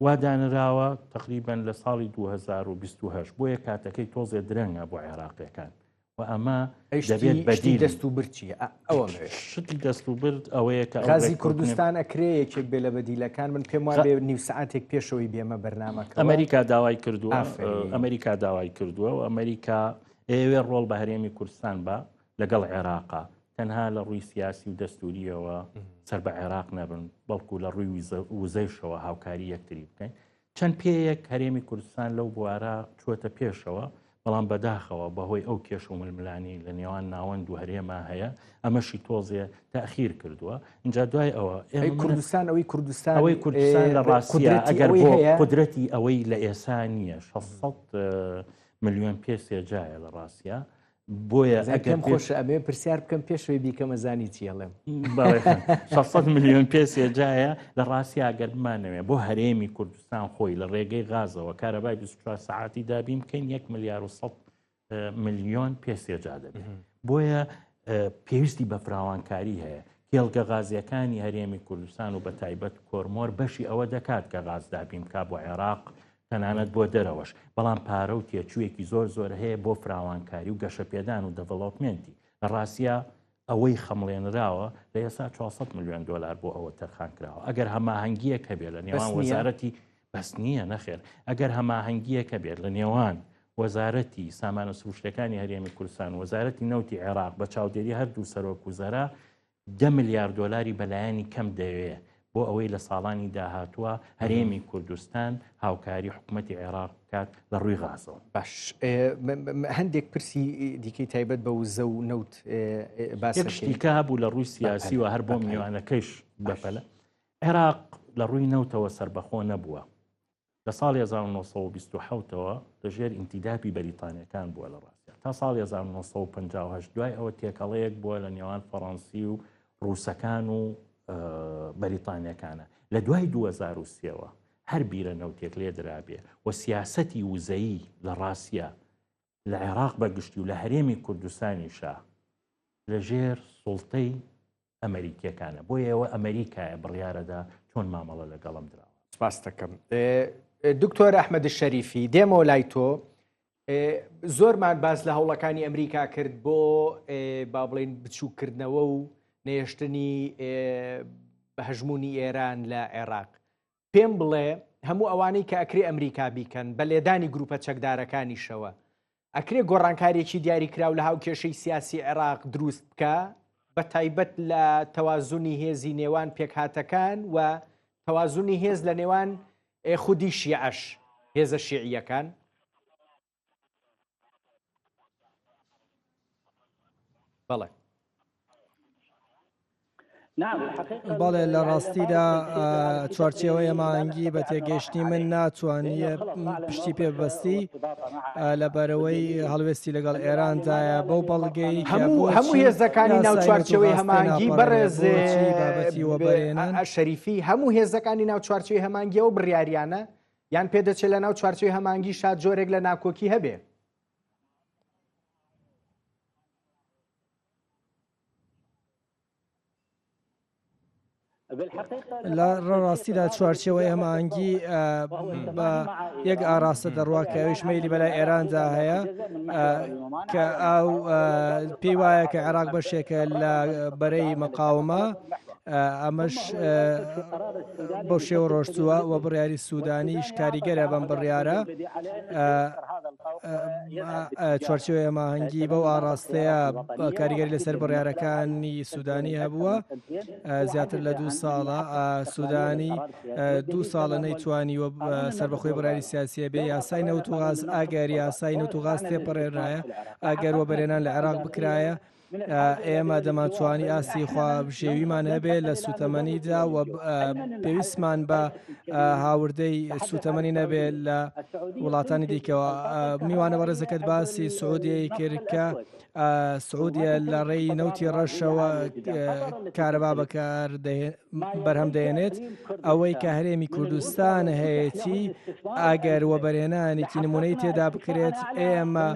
S3: وا دانراوە تقریبا لە ساڵی 2028 بۆیە کاتەکەی تۆزێ درەنگە بۆ عێراقیەکان و ئەمە دەبێت
S1: بەدیل دەست و برد چیە
S3: ئەوە شتی دەست و برد ئەوەیە کە
S1: غازی کوردستان ئەکرێ یەکێک بێ لە بەدیلەکان من پێم وابێ نیو سعاتێک پێشەوەی بێمە بەرنامەکە
S3: ئەمریکا داوای کردووە ئەمریکا داوای کردووە و ئەمریکا ئەوێ ڕۆڵ بە هەرێمی کوردستان بە لەگەڵ عێراقا تەنها لە ڕووی سیاسی و دەستوریەوە سەر بە عێراق نەبن بەڵکو لە ڕووی وزەیشەوە هاوکاری یەکتری بکەین چەند پێیەک هەرێمی کوردستان لەو بوارە چووەتە پێشەوە، بەڵام بەداخەوە بەهۆی ئەو کێشە و ململانێی لە نێوان ناوەند و هەرێما هەیە، ئەمەشی تۆزێ تەئخیر کردووە. ئینجا دوای ئەوە
S1: ئێمە کوردستان ئەوەی کوردستان
S3: ئەوەی کوردستان لە ڕاستیا ئەگەر بۆ قودرەتی ئەوەی لە ئێسا نییە 600 ملیۆن پێ سێجایە لە ڕاستیا
S1: بۆیە ئەگەر پێم خۆشە ئەمێ پرسیار بکەم پێشەوەی بیکەمە زانی چی ئەڵێم
S3: 600 میلیۆن پێ سێجایە لە ڕاستی ئەگەر بمانەوێ بۆ هەرێمی کوردستان خۆی لە ڕێگەی غازەوە کارەبای 24 سعاتی دابین بکەین 1 ملیار و 100 میلیۆن پێ سێجا دەبێت بۆیە پێویستی بە فراوانکاری هەیە کێڵگە غازیەکانی هەرێمی کوردستان و بە تایبەت کۆرمۆر بەشی ئەوە دەکات کە غاز دابین بکا بۆ عێراق تەنانەت بۆ دەرەوەش، بەڵام پارە و تێچوویەکی زۆر زۆر هەیە بۆ فراوانکاری و گەشەپێدان و development ی. لە ڕاستیا ئەوەی خەمڵێنراوە لە ئێستا 400 ملیۆن دۆلار بۆ ئەوە تەرخان کراوە. ئەگەر هەماهەنگییەک هەبێت لە نێوان وەزارەتی بەس نییە نەخێر ئەگەر هەماهەنگییەک هەبێت لە نێوان وەزارەتی سامانە سروشتەکانی هەرێمی کوردستان وەزارەتی نەوتی عێراق بە چاودێری هەردوو سەرۆک وزەرا دە ملیار دۆلاری بەلایەنی کەم دەوێ بۆ ئەوەی لە ساڵانی داهاتووە هەرێمی کوردستان هاوکاری حکوومەتی عێراق بکات لە ڕووی غازەوە.
S1: باش هەندێک پرسی دیکەی تایبەت بە وزە و نەوت
S3: باس شتیکە هەبوو لە ڕووی سیاسی و هەر بۆ میوانەکەیش بەپەلە عێراق لە ڕووی نەوتەوە سەربەخۆ نەبووە لە ساڵی 1927 ەوە لە ژێر ئینتیدابی بەریتانیەکان بووە لە ڕاستیا تا ساڵی 1958 دوای ئەوە تێکەڵەیەک بووە لە نێوان فەڕەنسی و ڕووسەکان و بەریتانیەکانە لە دوای 2003ەوە هەر بیرە نەوتێک لێ درابێ و سیاسەتی وزەیی لە ڕاستیا. لە عێراق بە گشتی و لە هەرێمی کوردستانیشا لەژێر سوڵتەی ئەمەریکیەکانە بۆیە ئەوە ئەمەریکایە بڕیارەدا چۆن مامەڵە لەگەڵم دراوە.
S1: سپاست دەکەم دکتۆر ئەحمەد شەریفی دێمەوە لای تۆ زۆرمان باس لە هەوڵەکانی ئەمریکا کرد بۆ با بڵین بچووکردنەوە و نێشتنی بە هەژمونی ئێران لە عێراق پێم بڵێ هەموو ئەوانەی کە ئەکرێ ئەمریکا بیکەن بە لێدانی گروپە چەکدارەکانیشەوە ئەکرێ گۆڕانکاریەکی دیاریکراو لە هاوکێشەی سیاسی عێراق دروست بکا بە تایبەت لە تەوازنی هێزی نێوان پێکهاتەکان و تەوازنی هێز لە نێوان خودی شیعەش هێزە شیعیەکان؟ بەڵێ.
S2: بەڵێ لە ڕاستیدا چوارچێوەی هەماهەنگی بە تێگەیشتنی من ناتوانیە پشتی پێ ببەستی لەبەرەوەی هەڵوێستی لەگەڵ ئێراندایە بەو بەڵگەی
S1: هەموو هەموو هێزەکانی ناو چوارچێوەی هەماهەنگی بەڕێز
S2: بابەتی وەبەرهێنان
S1: شەریفی هەموو هێزەکانی ناو چوارچێوەی هەماهەنگیەوە بڕیاریانە یان پێدەچێت لە ناو چوارچێوەی هەماهەنگی شا جۆرێک لە ناکۆکی هەبێ؟
S2: لە ڕاستیدا چوارچێوەی هەماهەنگی بە یەک ئاراستە دەڕوا کە ئەویش مەیلی بەلای ئێراندا هەیە کە ئەو پێی وایە کە عێراق بەشێکە لە بەرەی مەقاومە ئەمەش بەو شێوە ڕۆشتووە و بڕیاری سوودانیش کاریگەرە بەم بڕیارە چوارچێوەی هەماهەنگی بەو ئاڕاستەیە کاریگەری لەسەر بڕیارەکانی سوودانی هەبووە زیاتر لە دوو ساڵە سوودانی دوو ساڵە نەیتوانی و سەربەخۆی بڕیاری سیاسیە بێ یاسای نەوت و غاز ئەگەر یاسای نەوت و غاز تێپەڕێنرایە ئەگەر وەبەرهێنان لە عێراق بکرایە ئێمە دەمانتوانی ئاستی خۆبژێویمان هەبێ لە سوتەمەنیدا و پێویستمان بە هاوردەی سوتەمەنی نەبێت لە وڵاتانی دیکەوە. میوانە بەڕێزەکەت باسی سعودیەی کرد کە سعودیە لە ڕێی نەوتی ڕەشەوە کارەبا بەکار بەرهەم دەێنێت ئەوەی کە هەرێمی کوردستان هەیەتی ئەگەر وەبەرهێنانێکی نمونەی تێدا بکرێت ئێمە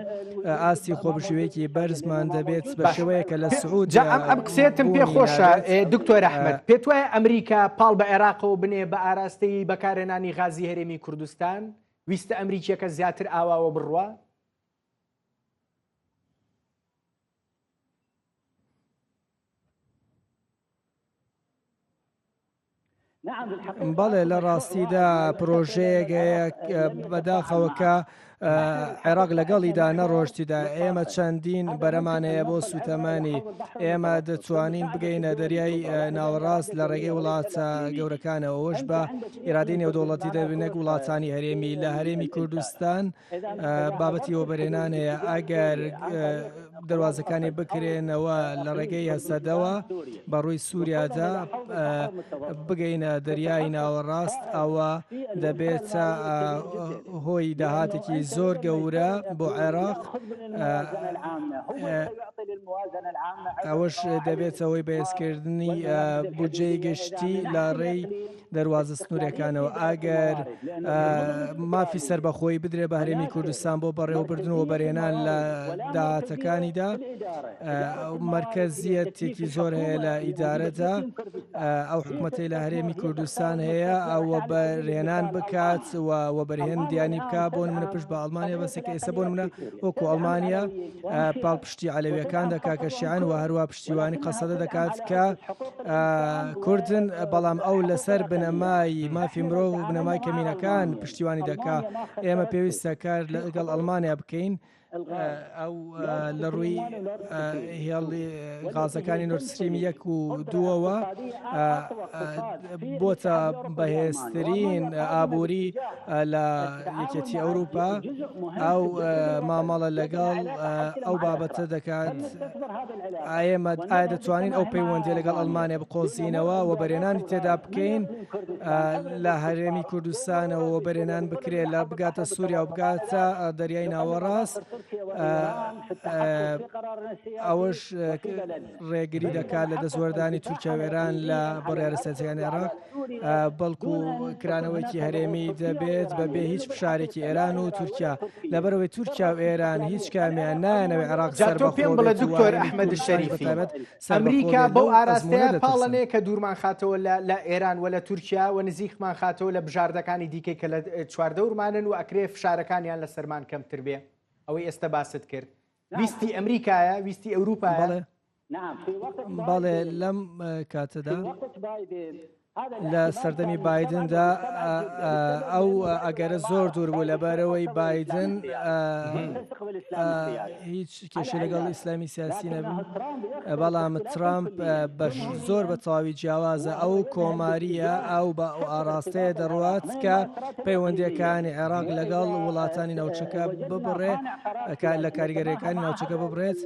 S2: ئاستی خۆبژێویەکی بەرزمان دەبێت بە شێوەیە کە لە سعود
S1: جا ئەم ئەم قسەیەتم پێ خۆشە دکتۆر ئەحمەد پێت وایە ئەمریکا پاڵ بە عێراقەوە بنێ بە ئاراستەی بەکارهێنانی غازی هەرێمی کوردستان ویستە ئەمریکیەکە زیاتر ئاواوە بڕوا؟
S2: بەڵێ لە ڕاستیدا پرۆژەیەک هەیە بەداخەوە کە عێراق لەگەڵیدا نەڕۆشتیدا ئێمە چەندین بەرەمان هەیە بۆ سوتەمەنی ئێمە دەتوانین بگەینە دەریای ناوەڕاست لە ڕێگەی وڵاتە گەورەکانەوە ئەوەش بە ئیرادەی نێودەوڵەتی دەبێت نەک وڵاتانی هەرێمی لە هەرێمی کوردستان بابەتی وەبەرهێنان هەیە ئەگەر دەواازەکانی بکرێنەوە لە ڕێگەی هەسەدەوە بە ڕووی سووریادا بگەینە دەریای ناوەڕاست ئەوە دەبێتە هۆی داهاتێکی زۆر گەورە بۆ عێراق ئەوەش دەبێتەوەی بەهێزکردنی بودجەی گشتی لە ڕێی دەروازە سنوورەکانەوە ئەگەر مافی سەربەخۆی بدرێ بە هەرێمی کوردستان بۆ بەڕێوەبردن و بەرێنان لە داهاتەکانیدا مرکزیەتێکی زۆر هەیە لە ئیدارەدا ئەو حکوومەتەی لە هەرێمی کوردستان هەیە ئەوە بەرهێنان بکات و وەبەرهێن دیانی بک بۆ منە پشت بە ئەڵمانیا بەسێک ئێستا بۆ منە وەکو ئەڵمانیا پاڵپشتی عەلەویەکان دەکات کە شیعەن و هەروە پشتیوانی قەسەدە دەکات کە کوردن بەڵام ئەو لەسەر بنەمای مافی مرۆڤ و بنەمای کەمینەکان پشتیوانی دەکا ئێمە پێویستە کار لەگەڵ ئەڵمانیا بکەین ئەو لە ڕووی هێڵی غازەکانی نۆرد ستریم یەک و دووەوە بۆتە بەهێزترین ئابووری لە یەکێتی ئەوروپا ئەو مامەڵە لەگەڵ ئەو بابەتە دەکات ئێمە ئایا دەتوانین ئەو پەیوەندی لەگەڵ ئەلمانیا بقۆزینەوە و بەرێنانی تێدا بکەین لە هەرێمی کوردستانەوە بەرێنان بکرێت لە بگاتە سووریا و بگاتە دەریای ناوەڕاست. ئەوەش ڕێگری دەکات لە دەستوەردانی تورکیا و ئێران لە بڕیارە سیاسیەکانی عێراق بەڵکو کرانەوەیکی هەرێمی دەبێت بەبێ هیچ فشارێکی ئێران و تورکیا لەبەرەوەی تورکیا و ئێران هیچ کامیان نایانەوێ عێراق
S1: سەر پێم بڵێ دکتۆر ئەحمەد شەریفی ئەمریکا بەو ئاراستەیە پاڵەنێ کە دوورمان خاتەوە لە ئێران و لە تورکیا و نزیکمان خاتەوە لە بژاردەکانی دیکەی کە لە چواردەورمانن و ئەکرێ فشارەکانیان لەسەرمان کەمتر بێ ئەوەی ئێستا باست کرد ویستی ئەمریکایە ویستی ئەوروپا
S2: بەڵێ لەم کاتەدا لە سەردەمی بایدندا ئەو ئەگەرە زۆر دوور بوو لەبەرەوەی بایدن هیچ کێشە لەگەڵ ئیسلامی سیاسی نەبوو بەڵام ترامپ بەش زۆر بە تەواوی جیاوازە ئەو کۆماریە ئەو بە ئەو ئاراستەیە دەڕوات کە پەیوەندیەکانی عێراق لەگەڵ وڵاتانی ناوچەکە ببڕێ لە کاریگەریەکانی ناوچەکە ببڕێت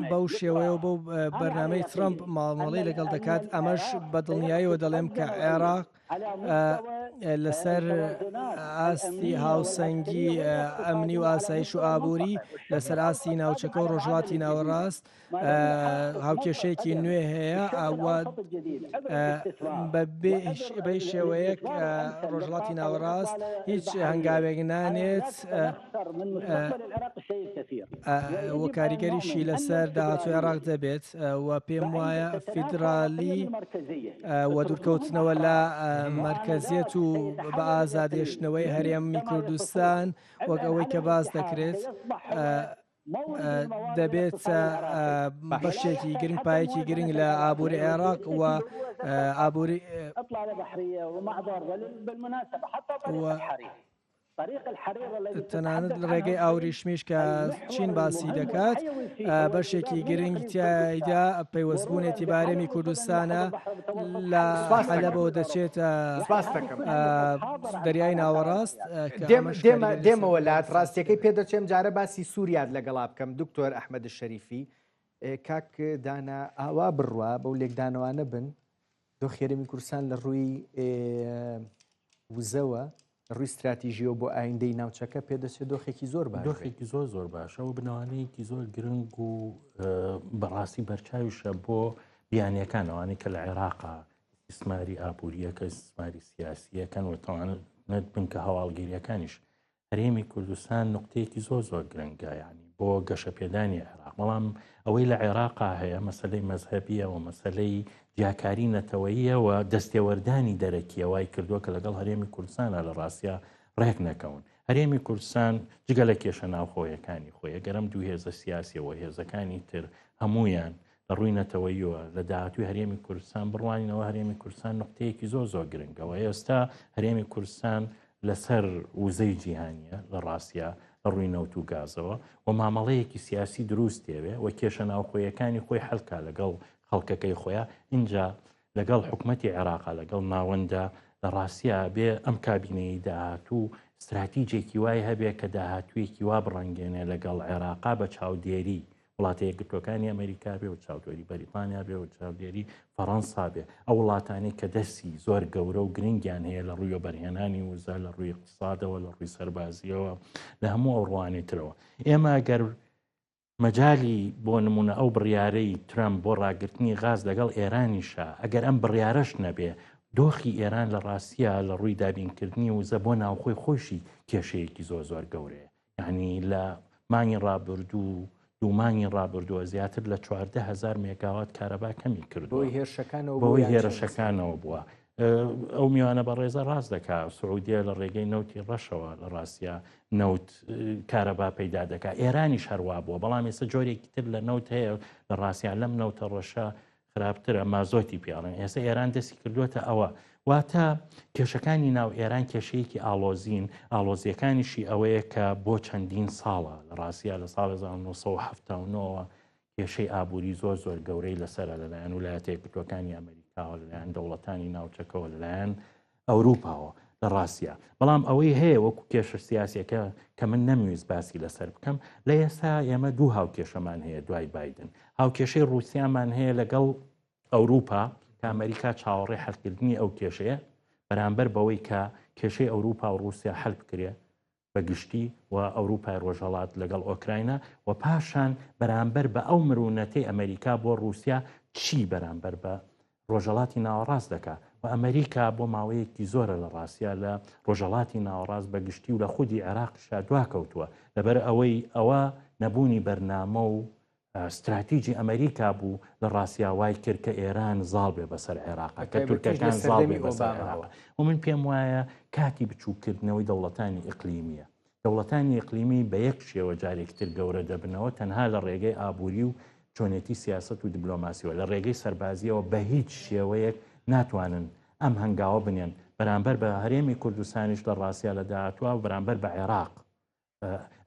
S2: بەو شێوەیە و بەو بەرنامەی ترامپ مامەڵەی لەگەڵ دەکات ئەمەش بە دڵنیاییەوە دەڵێم کە عێراق لەسەر ئاستی هاوسەنگی ئەمنی و ئاسایش و ئابووری لەسەر ئاستی ناوچەکە و ڕۆژهەڵاتی ناوەڕاست هاوکێشەیەکی نوێ هەیە ئەوە بە شێوەیەک ڕۆژهەڵاتی ناوەڕاست هیچ هەنگاوێک نانێت و کاریگەریشی لەسەر داهاتوی عێراق دەبێت و پێم وایە فیدرالی و دوورکەوتنەوە لە مەرکەزیەت و بە ئازادێشتنەوەی هەرێمی کوردستان وەک ئەوەی کە باس دەکرێت دەبێت بەشێکی گرنگ پایەکی گرنگ لە ئابووری عێراق و ئابووری تەنانەت لە ڕێگەی ئاوریشمیش کە چین باسی دەکات بەشێکی گرنگ تیایدا پەیوەستبوونێتی بارێمی کوردستانە لە حەلەبەوە دەچێتە دەریای ناوەڕاست
S1: دێمەوە لات ڕاستیەکەی پێدەچێم جارە باسی سووریات لەگەڵا بکەم دکتۆر ئەحمەد شەریفی کاک دانا ئاوا بڕوا بەو لێکدانەوانە بن دۆخی هەرێمی کوردستان لە ڕووی وزەوە لە ڕووی ستراتیژیەوە بۆ ئایندەی ناوچەکە پێدەچێت دۆخێکی زۆر باش
S3: دۆخێکی زۆر زۆر باشە و بنەوانەیەکی زۆر گرنگ و بەڕاستی بەرچاویشە بۆ بیانیەکان ئەوانەی کە لە عێراقا ئیسماری ئابووریەکە ئیسماری سیاسیەکەن و تەوانەت بنکە هەواڵگیریەکانیش هەرێمی کوردستان نقطەیەکی زۆر زۆر گرنگە ینی بۆ گەشەپێدانی عێراق بەڵام ئەوەی لە عێراقا هەیە مەسلەی مەزهەبیە و مەسلەی جیاکاری نەتەوەییە و دەستێوەردانی دەرەکیە وای کردووە کە لەگەڵ هەرێمی کوردستانە لە ڕاستە ڕێک نەکەون هەرێمی کوردستان جگە لە کێشە ناوخۆیەکانی خۆی گەرم دوو هێزە سیاسیەوە هێزەکانی تر هەمویان لە ڕووی نەتەوەیەوە لە داهاتوی هەرێمی کوردستان بڕوانینەوە هەرێمی کوردستان نقطەیەکی زۆر زۆر گرنگەوە ئێستا هەرێمی کوردستان لەسەر وزەی جیهانیە لە ڕاستیا لە ڕووی نەوت و گازەوە و مامەڵەیەکی سیاسی دروست دەوێ و کێشە ناوخۆیەکانی خۆی حەلکا لەگەڵ خەڵکەکەی خۆیان اینجا لەگەڵ حکومەتی عێراقا لەگەڵ ناوەندە لە ڕاستیا بێ ئەم کابینەی داهاتوو استراتیجێکی وای هەبێ کە داهاتوویەکی وا بڕەنگێنێ لەگەڵ عێراقا بە چاودێری وڵاتە یەکگرتووەکانی ئەمریکا بێ و چاودێری بەریتانیا بێ و چاودێری فەڕەنسا بێ ئەو وڵاتانەی کە دەستی زۆر گەورە و گرنگیان هەیە لە ڕووی وەبەرهێنانی وزە لە ڕووی اقتصادەوە لە ڕووی سەربازیەوە لە هەموو ئەو ڕوانەی ترەوە ئێمە گەر مەجای بۆ نمونە ئەو بڕیارەی ترامپ بۆ ڕاگرتنی غاز لەگەڵ ئێرانیشە ئەگەر ئەم بڕیارەش نەبێ دۆخی ئێران لە ڕاستیە لە ڕووی دابینکردنی وزە بۆ ناوخۆی خۆشی کێشەیەکی زۆر زۆر گەورەیە یعنی لە مانگی ڕابردوو دوو مانگی ڕابردووە زیاتر لە 14هزار مێگاوات کارەبا کەمی کردو
S1: بۆی هێرشەکانەوە
S3: بۆی هێرشەکانەوە بووە ئەو میوانە بە ڕێزە ڕاست دەکا سعودیە لە ڕێگەی نەوتی ڕەشەوە لە ڕاستە نەوت کارەبا پەیدا دەکا ئێرانیش هەروا بووە بەڵام ئێستا جۆرێکی تر لە نەوت هەیە لە ڕاستیان لەم نەوتە ڕەشە خراپترە مازۆتی پێڵێن ئێستا ئێران دەستی کردووەتە ئەوە واتە کێشەکانی ناو ئێران کێشەیەکی ئاڵۆزین ئاڵۆزیەکانیشی ئەوەیە کە بۆ چەندین ساڵە لە ڕاستە لە ساڵ 1970ەوە کێشەی ئابووری زۆر زۆر گەورەی لەسرە لەلایەن ولایەتە یەکگرتووەکانی ئەمریکاوە لەلایەن دەوڵەتانی ناوچەکەوە لەلایەن ئەوروپاوە لە ڕاستە بەڵام ئەوەی هەیە وەکو کێشە سیاسەکە کە من نەمویست باسی لەسەر بکەم لە ئێستا ئێمە دوو هاوکێشەمان هەیە دوای بادن هاوکێشەی رووسیامان هەیە لەگەڵ ئەوروپا کە ئەمریکا چاوەڕێ حلکردنی ئەو کێشەیە بەرامبەر بەوەی کە کێشەی ئەوروپا و رووسیا حل بکرێ بە بە گشتی و ئەوروپای ڕۆژهەڵات لەگەڵ ئۆکراینا و پاشان بەرامبەر بە ئەو مرونەتەی ئەمریکا بۆ ڕووسیا چی بەرامبەر بە ڕۆژهەڵاتی ناوەڕاست دەکا و ئەمریکا بۆ ماوەیەکی زۆرە لە ڕاستیا لە ڕۆژهەڵاتی ناوەڕاست بە گشتی و لە خودی عێراقیشا دواکەوتووە لەبەر ئەوەی ئەوە نەبوونی بەرنامە و ستراتیجی ئەمریکا بوو لە ڕاستیا وای کرد کە ئێران زاڵ بێ بەسەر عێراق کە تورکەکان زاڵ بێ بەسەر عێراق و من پێم وایە کاتی بچووکردنەوەی دەوڵەتانی ئیقلیمیە دەوڵەتانی ئیقلیمی بە یەک شێوە جارێکتر گەورە دەبنەوە تەنها لە ڕێگەی ئابووری و چۆنێتی سیاسەت و دبلۆماسیەوە لە ڕێگەی سەربازیەوە بە هیچ شێوەیەک ناتوانن ئەم هەنگاوە بنێن بەرامبەر بە هەرێمی کوردستانیش لە ڕاستیا لە داهاتوە و بەرامبەر بە عێراق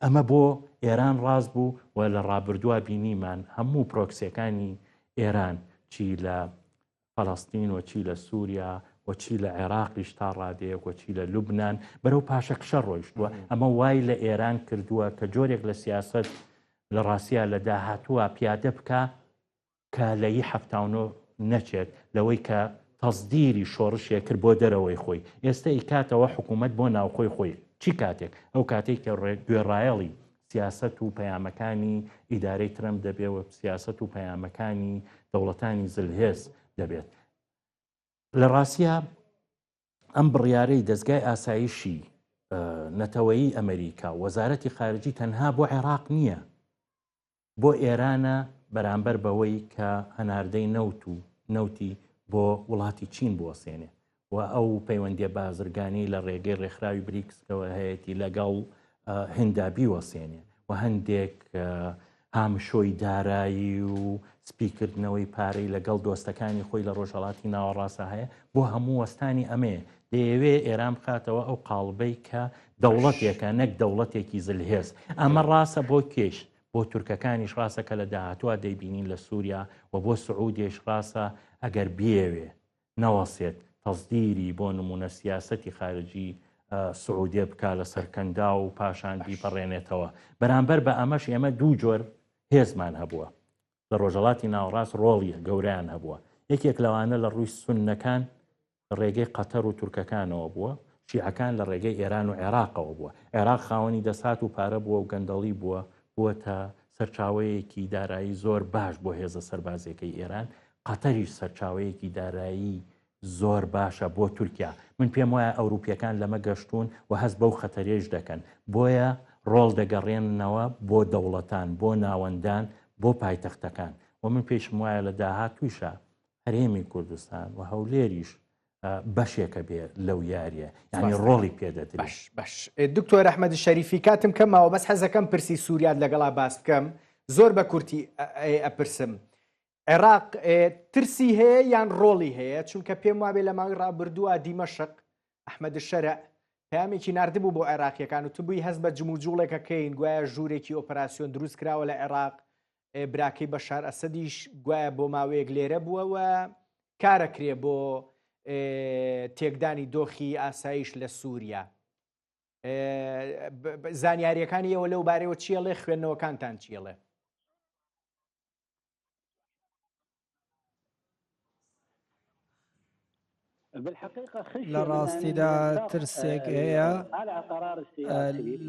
S3: ئەمە بۆ ئێران ڕاست بوو و لە ڕابردووە بینیمان هەموو پرۆکسیەکانی ئێران چی لە فەلەستین و چی لە سووریا و چی لە عێراقیش تا ڕادەیەک و چی لە لوبناان بەرەو پاشەکشە ڕۆیشتووە ئەمە وای لە ئێران کردووە کە جۆرێک لە سیاست لە ڕاستیا لە داهاتووە پیادە بکە کە لە ی 79 نەچێت لەوەی کە تەزدیری شۆڕشێ کرد بۆ دەرەوەی خۆی ئێستا ئیکاتەوە حکوومەت بۆ ناوخۆی خۆی چی کاتێک ئەو کاتێک کە گوێڕایەڵی سیاسەت و پەیامەکانی ئیدارەی ترەمپ دەبێ و سیاسەت و پەیامەکانی دەوڵەتانی زلهێز دەبێت. لە ڕاستیا ئەم بڕیارەی دەزگای ئاسایشی نەتەوەیی ئەمریکا و وەزارەتی خارجی تەنها بۆ عێراق نییە، بۆ ئێرانە بەرامبەر بەوەی کە هەناردەی نەوت و نەوتی بۆ وڵاتی چین بوەسێنێ و ئەو پەیوەندیە بازرگانی لە ڕێگەی ڕێکخراوی بریکسەوە هەیەی لەگەڵ هندا بیوەسێنێ و هەندێک هامشۆی دارایی و سپیکردنەوەی پارەی لەگەڵ دۆستەکانی خۆی لە ڕۆژهڵاتی ناوەڕاستە هەیە بۆ هەموو وەستانی ئەمەیە دەیەوێ ئێران بخاتەوە ئەو قاڵبەی کە دەوڵەتێکە نەک دەوڵەتێکی زلهێز ئەمە ڕاستە بۆ کێش بۆ تورکەکانیش ڕاستە کە لە داهاتوە دەیبینین لە سووریا و بۆسعودیش ڕاستە ئەگەر بیەوێ نەوەسێت تەسدیری بۆ نمونە سیاسەتی خارجی سعودیە بکا لەسەر کەنداو و پاشان بیپەڕێنێتەوە. بەرامبەر بە ئەمەش ئێمە دوو جۆر هێزمان هەبووە لە ڕۆژهەڵاتی ناوەڕاست ڕۆڵی گەورەیان هەبووە. یەکێک لەوانە لە ڕووی سوننەکان لە ڕێگەی قەتەر و تورکەکانەوە بووە، شیعەکان لە ڕێگەی ئێران و عێراقەوە بووە. عێراق خاوەنی دەسات و پارە بووە و گەندەڵی بووە، بووەتە سەرچاوەیەکی دارایی زۆر باش بۆ هێزە سەربازیەکەی ئێران، قەتەریش سەرچاوەیەکی دارایی زۆر باشە بۆ تورکیا. من پێم وایە ئەوروپیەکان لەمە گەشتوون و هەست بەو خەتەرەیش دەکەن. بۆیە ڕۆڵ دەگەڕێننەوە بۆ دەوڵەتان، بۆ ناوەندان، بۆ پایتەختەکان. و من پێیشم وایە لە داهاتوویشا هەرێمی کوردستان و هەولێریش بەشێکە بێ لەو یاریە یعنی ڕۆڵی پێدەدرێت.
S1: باش باش دکتۆر ئەحمەد شەریفی کاتم کەم ماوە بەس حەزەکەم پرسی سووریات لەگەڵا باس بکەم زۆر بە کورتی ئەپرسم عێراق ترسی هەیە یان ڕۆڵی هەیە چونکە پێم وابێ لە ماوەی ڕابردووە دیمەشق ئەحمەد شەرع پامێکی نردبوو بۆ عێراقیەکان و تبووی هەست بە جموجوڵێکەکەین گوایە ژوورێکی ئۆپەراسیۆن دروست کراوە لە عێراق براکەی بەشار ئەسەدیش گوایە بۆ ماوەیەک لێرە بووە و کارەکرێ بۆ تێکدانی دۆخی ئاسایش لە سووریا. زانیاریەکانی ئێوە لەو بارەوە چیەڵێ خوێندنەوەکانتان چیەڵێ؟
S2: لە ڕاستیدا ترسێک هەیە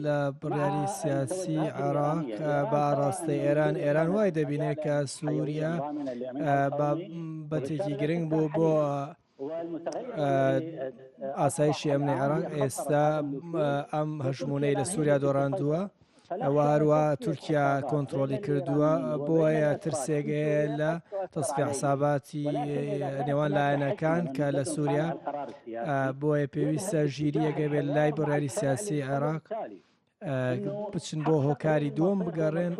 S2: لە بڕیاری سیاسی عێراق بە ئاراستەی ئێران ئێران وای دەبینێت کە سووریا بەتێکی گرنگ بوو بۆ ئاسایشی ئەمنی عێراق ئێستا ئەم هەژمونەی لە سووریا دۆڕاندووە ئەوە هەروە تورکیا کۆنتترۆلی کردووە بۆیە ترسێک هەیە لە تەسفی حساباتی نێوان لایەنەکان کە لە سووریا بۆیە پێویستە ژیریەکە بێت لای بڕیاری سیاسی عێراق بچن بۆ هۆکاری دووەم بگەڕێن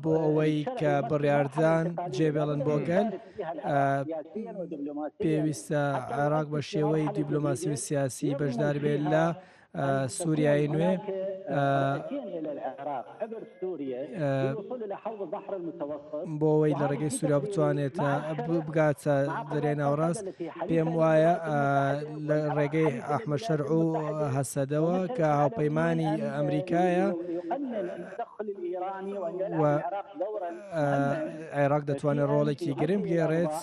S2: بۆ ئەوەی کە بڕیاردان جێبێڵن بۆ گەل پێویستە عێراق بە شێوەی دیبلۆماسی و سیاسی بەشدار بێت لە سووریای نوێ بۆ ئەوەی لە ڕێگەی سووریا بتوانێت بگاتە دەریای ناوەڕاست پێم وایە لە ڕێگەی ئەحمە شەرع و هەسەدەوە کە هاوپەیمانی ئەمریکایە و عێراق دەتوانێت ڕۆڵێکی گرنگ بگێڕێت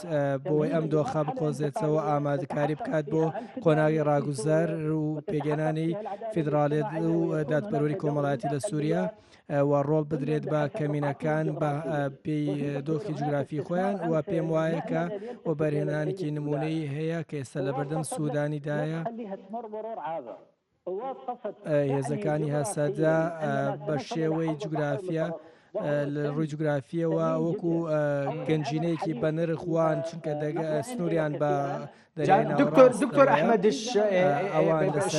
S2: بۆی ئەم دۆخە بقۆزێتەوە ئامادەکاری بکات بۆ قۆناغی ڕاگوزەر و پێگەنانی. فیدراڵیت و دادپەروەری کۆمەڵایەتی لە سووریا و ڕۆڵ بدرێت بە کەمینەکان بە پێی دۆخی جوگرافی خۆیان و پێم وایە کە وەبەرهێنانێکی نمونەی هەیە کە ئێستا لەبەردەم سوودانیدایە. هێزەکانی هەسەدە بە شێوەی جوگرافیا لە ڕووی جوگرافیەوە وەکو گەنجینەیەکی بەنرخ وان چونکە سنووریان بە
S1: دکتۆر دکتۆر ئەحمەدش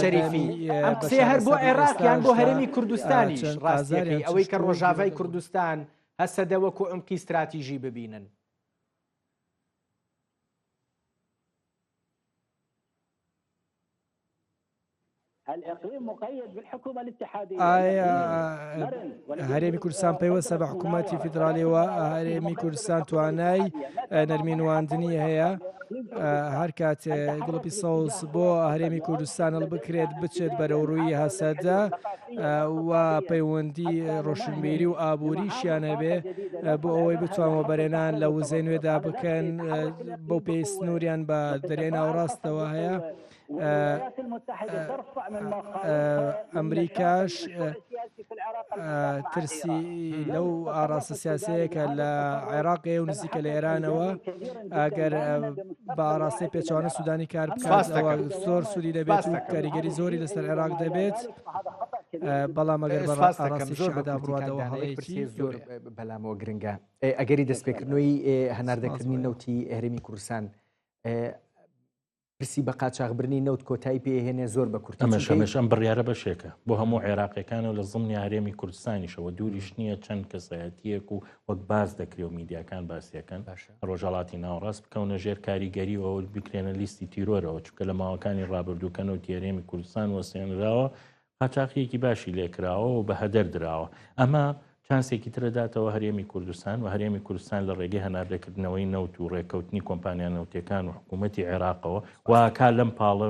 S1: شەریفی ئەم قسەیە هەر بۆ عێراق یان بۆ هەرێمی کوردستانیش ڕاستیەکەی ئەوەی کە ڕۆژاڤای کوردستان هەسەدە وەکو عمقی ستراتیژی ببینن.
S2: ئایا هەرێمی کوردستان پەیوەستە بە حکوومەتی فیدراالیەوە هەرێمی کوردستان توانای نەرمی نواندنی هەیە هەر کاتێ گڵپی سەوز بۆ هەرێمی کوردستان هەڵبکرێت بچێت بەرەو ڕووی هەسەدە و پەیوەندی ڕۆشنبیری و ئابووریشیان هەبێ بۆ ئەوەی بتوان وەبەرێنان لە وزەی نوێدا بکەن بەو پێی سنووریان بە دەریای ناوەڕاستەوە هەیە. ئەمریکاش ترسی لەو ئاراستە سیاسەیە کە لە عێراقێ و نزیکە لە ئێرانەوە ئەگەر بە ئاراستەی پێچوانە سوودانی کار بکات زۆر سوودی دەبێت و کاریگەری زۆری لەسەر عێراق دەبێت بەڵام ئەگەر بە ئاراستەی شیعەدا بڕواتەوە هەڵەیەکی
S1: زۆر بەلامەوە گرنگە ئەگەری دەستپێکردنەوەی هەناردەکردنی نەوتی هەرێمی کوردستان پرسی بە قاچاخبرنی نەوت کۆتایی پێهێنێ زۆر بە کورتی
S3: ئەمەش ئەمەش ئەم بڕیارە بەشێکە بۆ هەموو عێراقیەکان و لە زمنی هەرێمی کوردستانیشەوە دووریش نییە چەند کەسایەتیەک و وەک باس دەکرێ و میدیاکان باسیەکەن ڕۆژهەڵاتی ناوەڕاست بکەونە ژێر کاریگەری و بکرێنە لیستی تیرۆرەوە چونکە لە ماوەکانی ڕابردوو کە نەوتی هەرێمی کوردستان وەستێنراوە قاچاخیەکی باشی لێکراوە و بە هەدەر دراوە. ئەمە چانسێکی ترە داتەوە هەرێمی کوردستان و هەرێمی کوردستان لە ڕێگەی هەناردەکردنەوەی نەوت و ڕێککەوتنی کۆمپانیا نەوتیەکان و حکوومەتی عێراقەوە واکا لەم پاڵە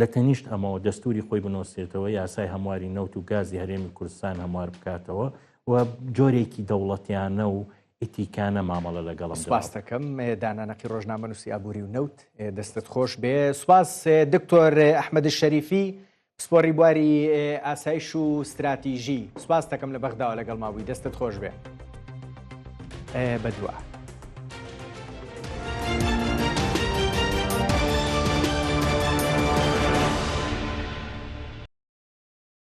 S3: لە تەنیشت ئەمەوە دەستوری خۆی بنووسێتەوە یاسای هەمواری نەوت و گازی هەرێمی کوردستان هەموار بکاتەوە و جۆرێکی دەوڵەتیانە و ئیتیکانە مامەڵە لەگەڵم
S1: سپاس دەکەم دانا نەقی ڕۆژنامەنووسی ئابووری و نەوت دەستت خۆش بێ سپاس دکتۆر ئەحمەد شەریفی پسپۆڕی بواری ئاسایش و ستراتیژی سپاس دەکەم لە بەغداوە لەگەڵما بووی دەستت خۆش بێ بەدوا.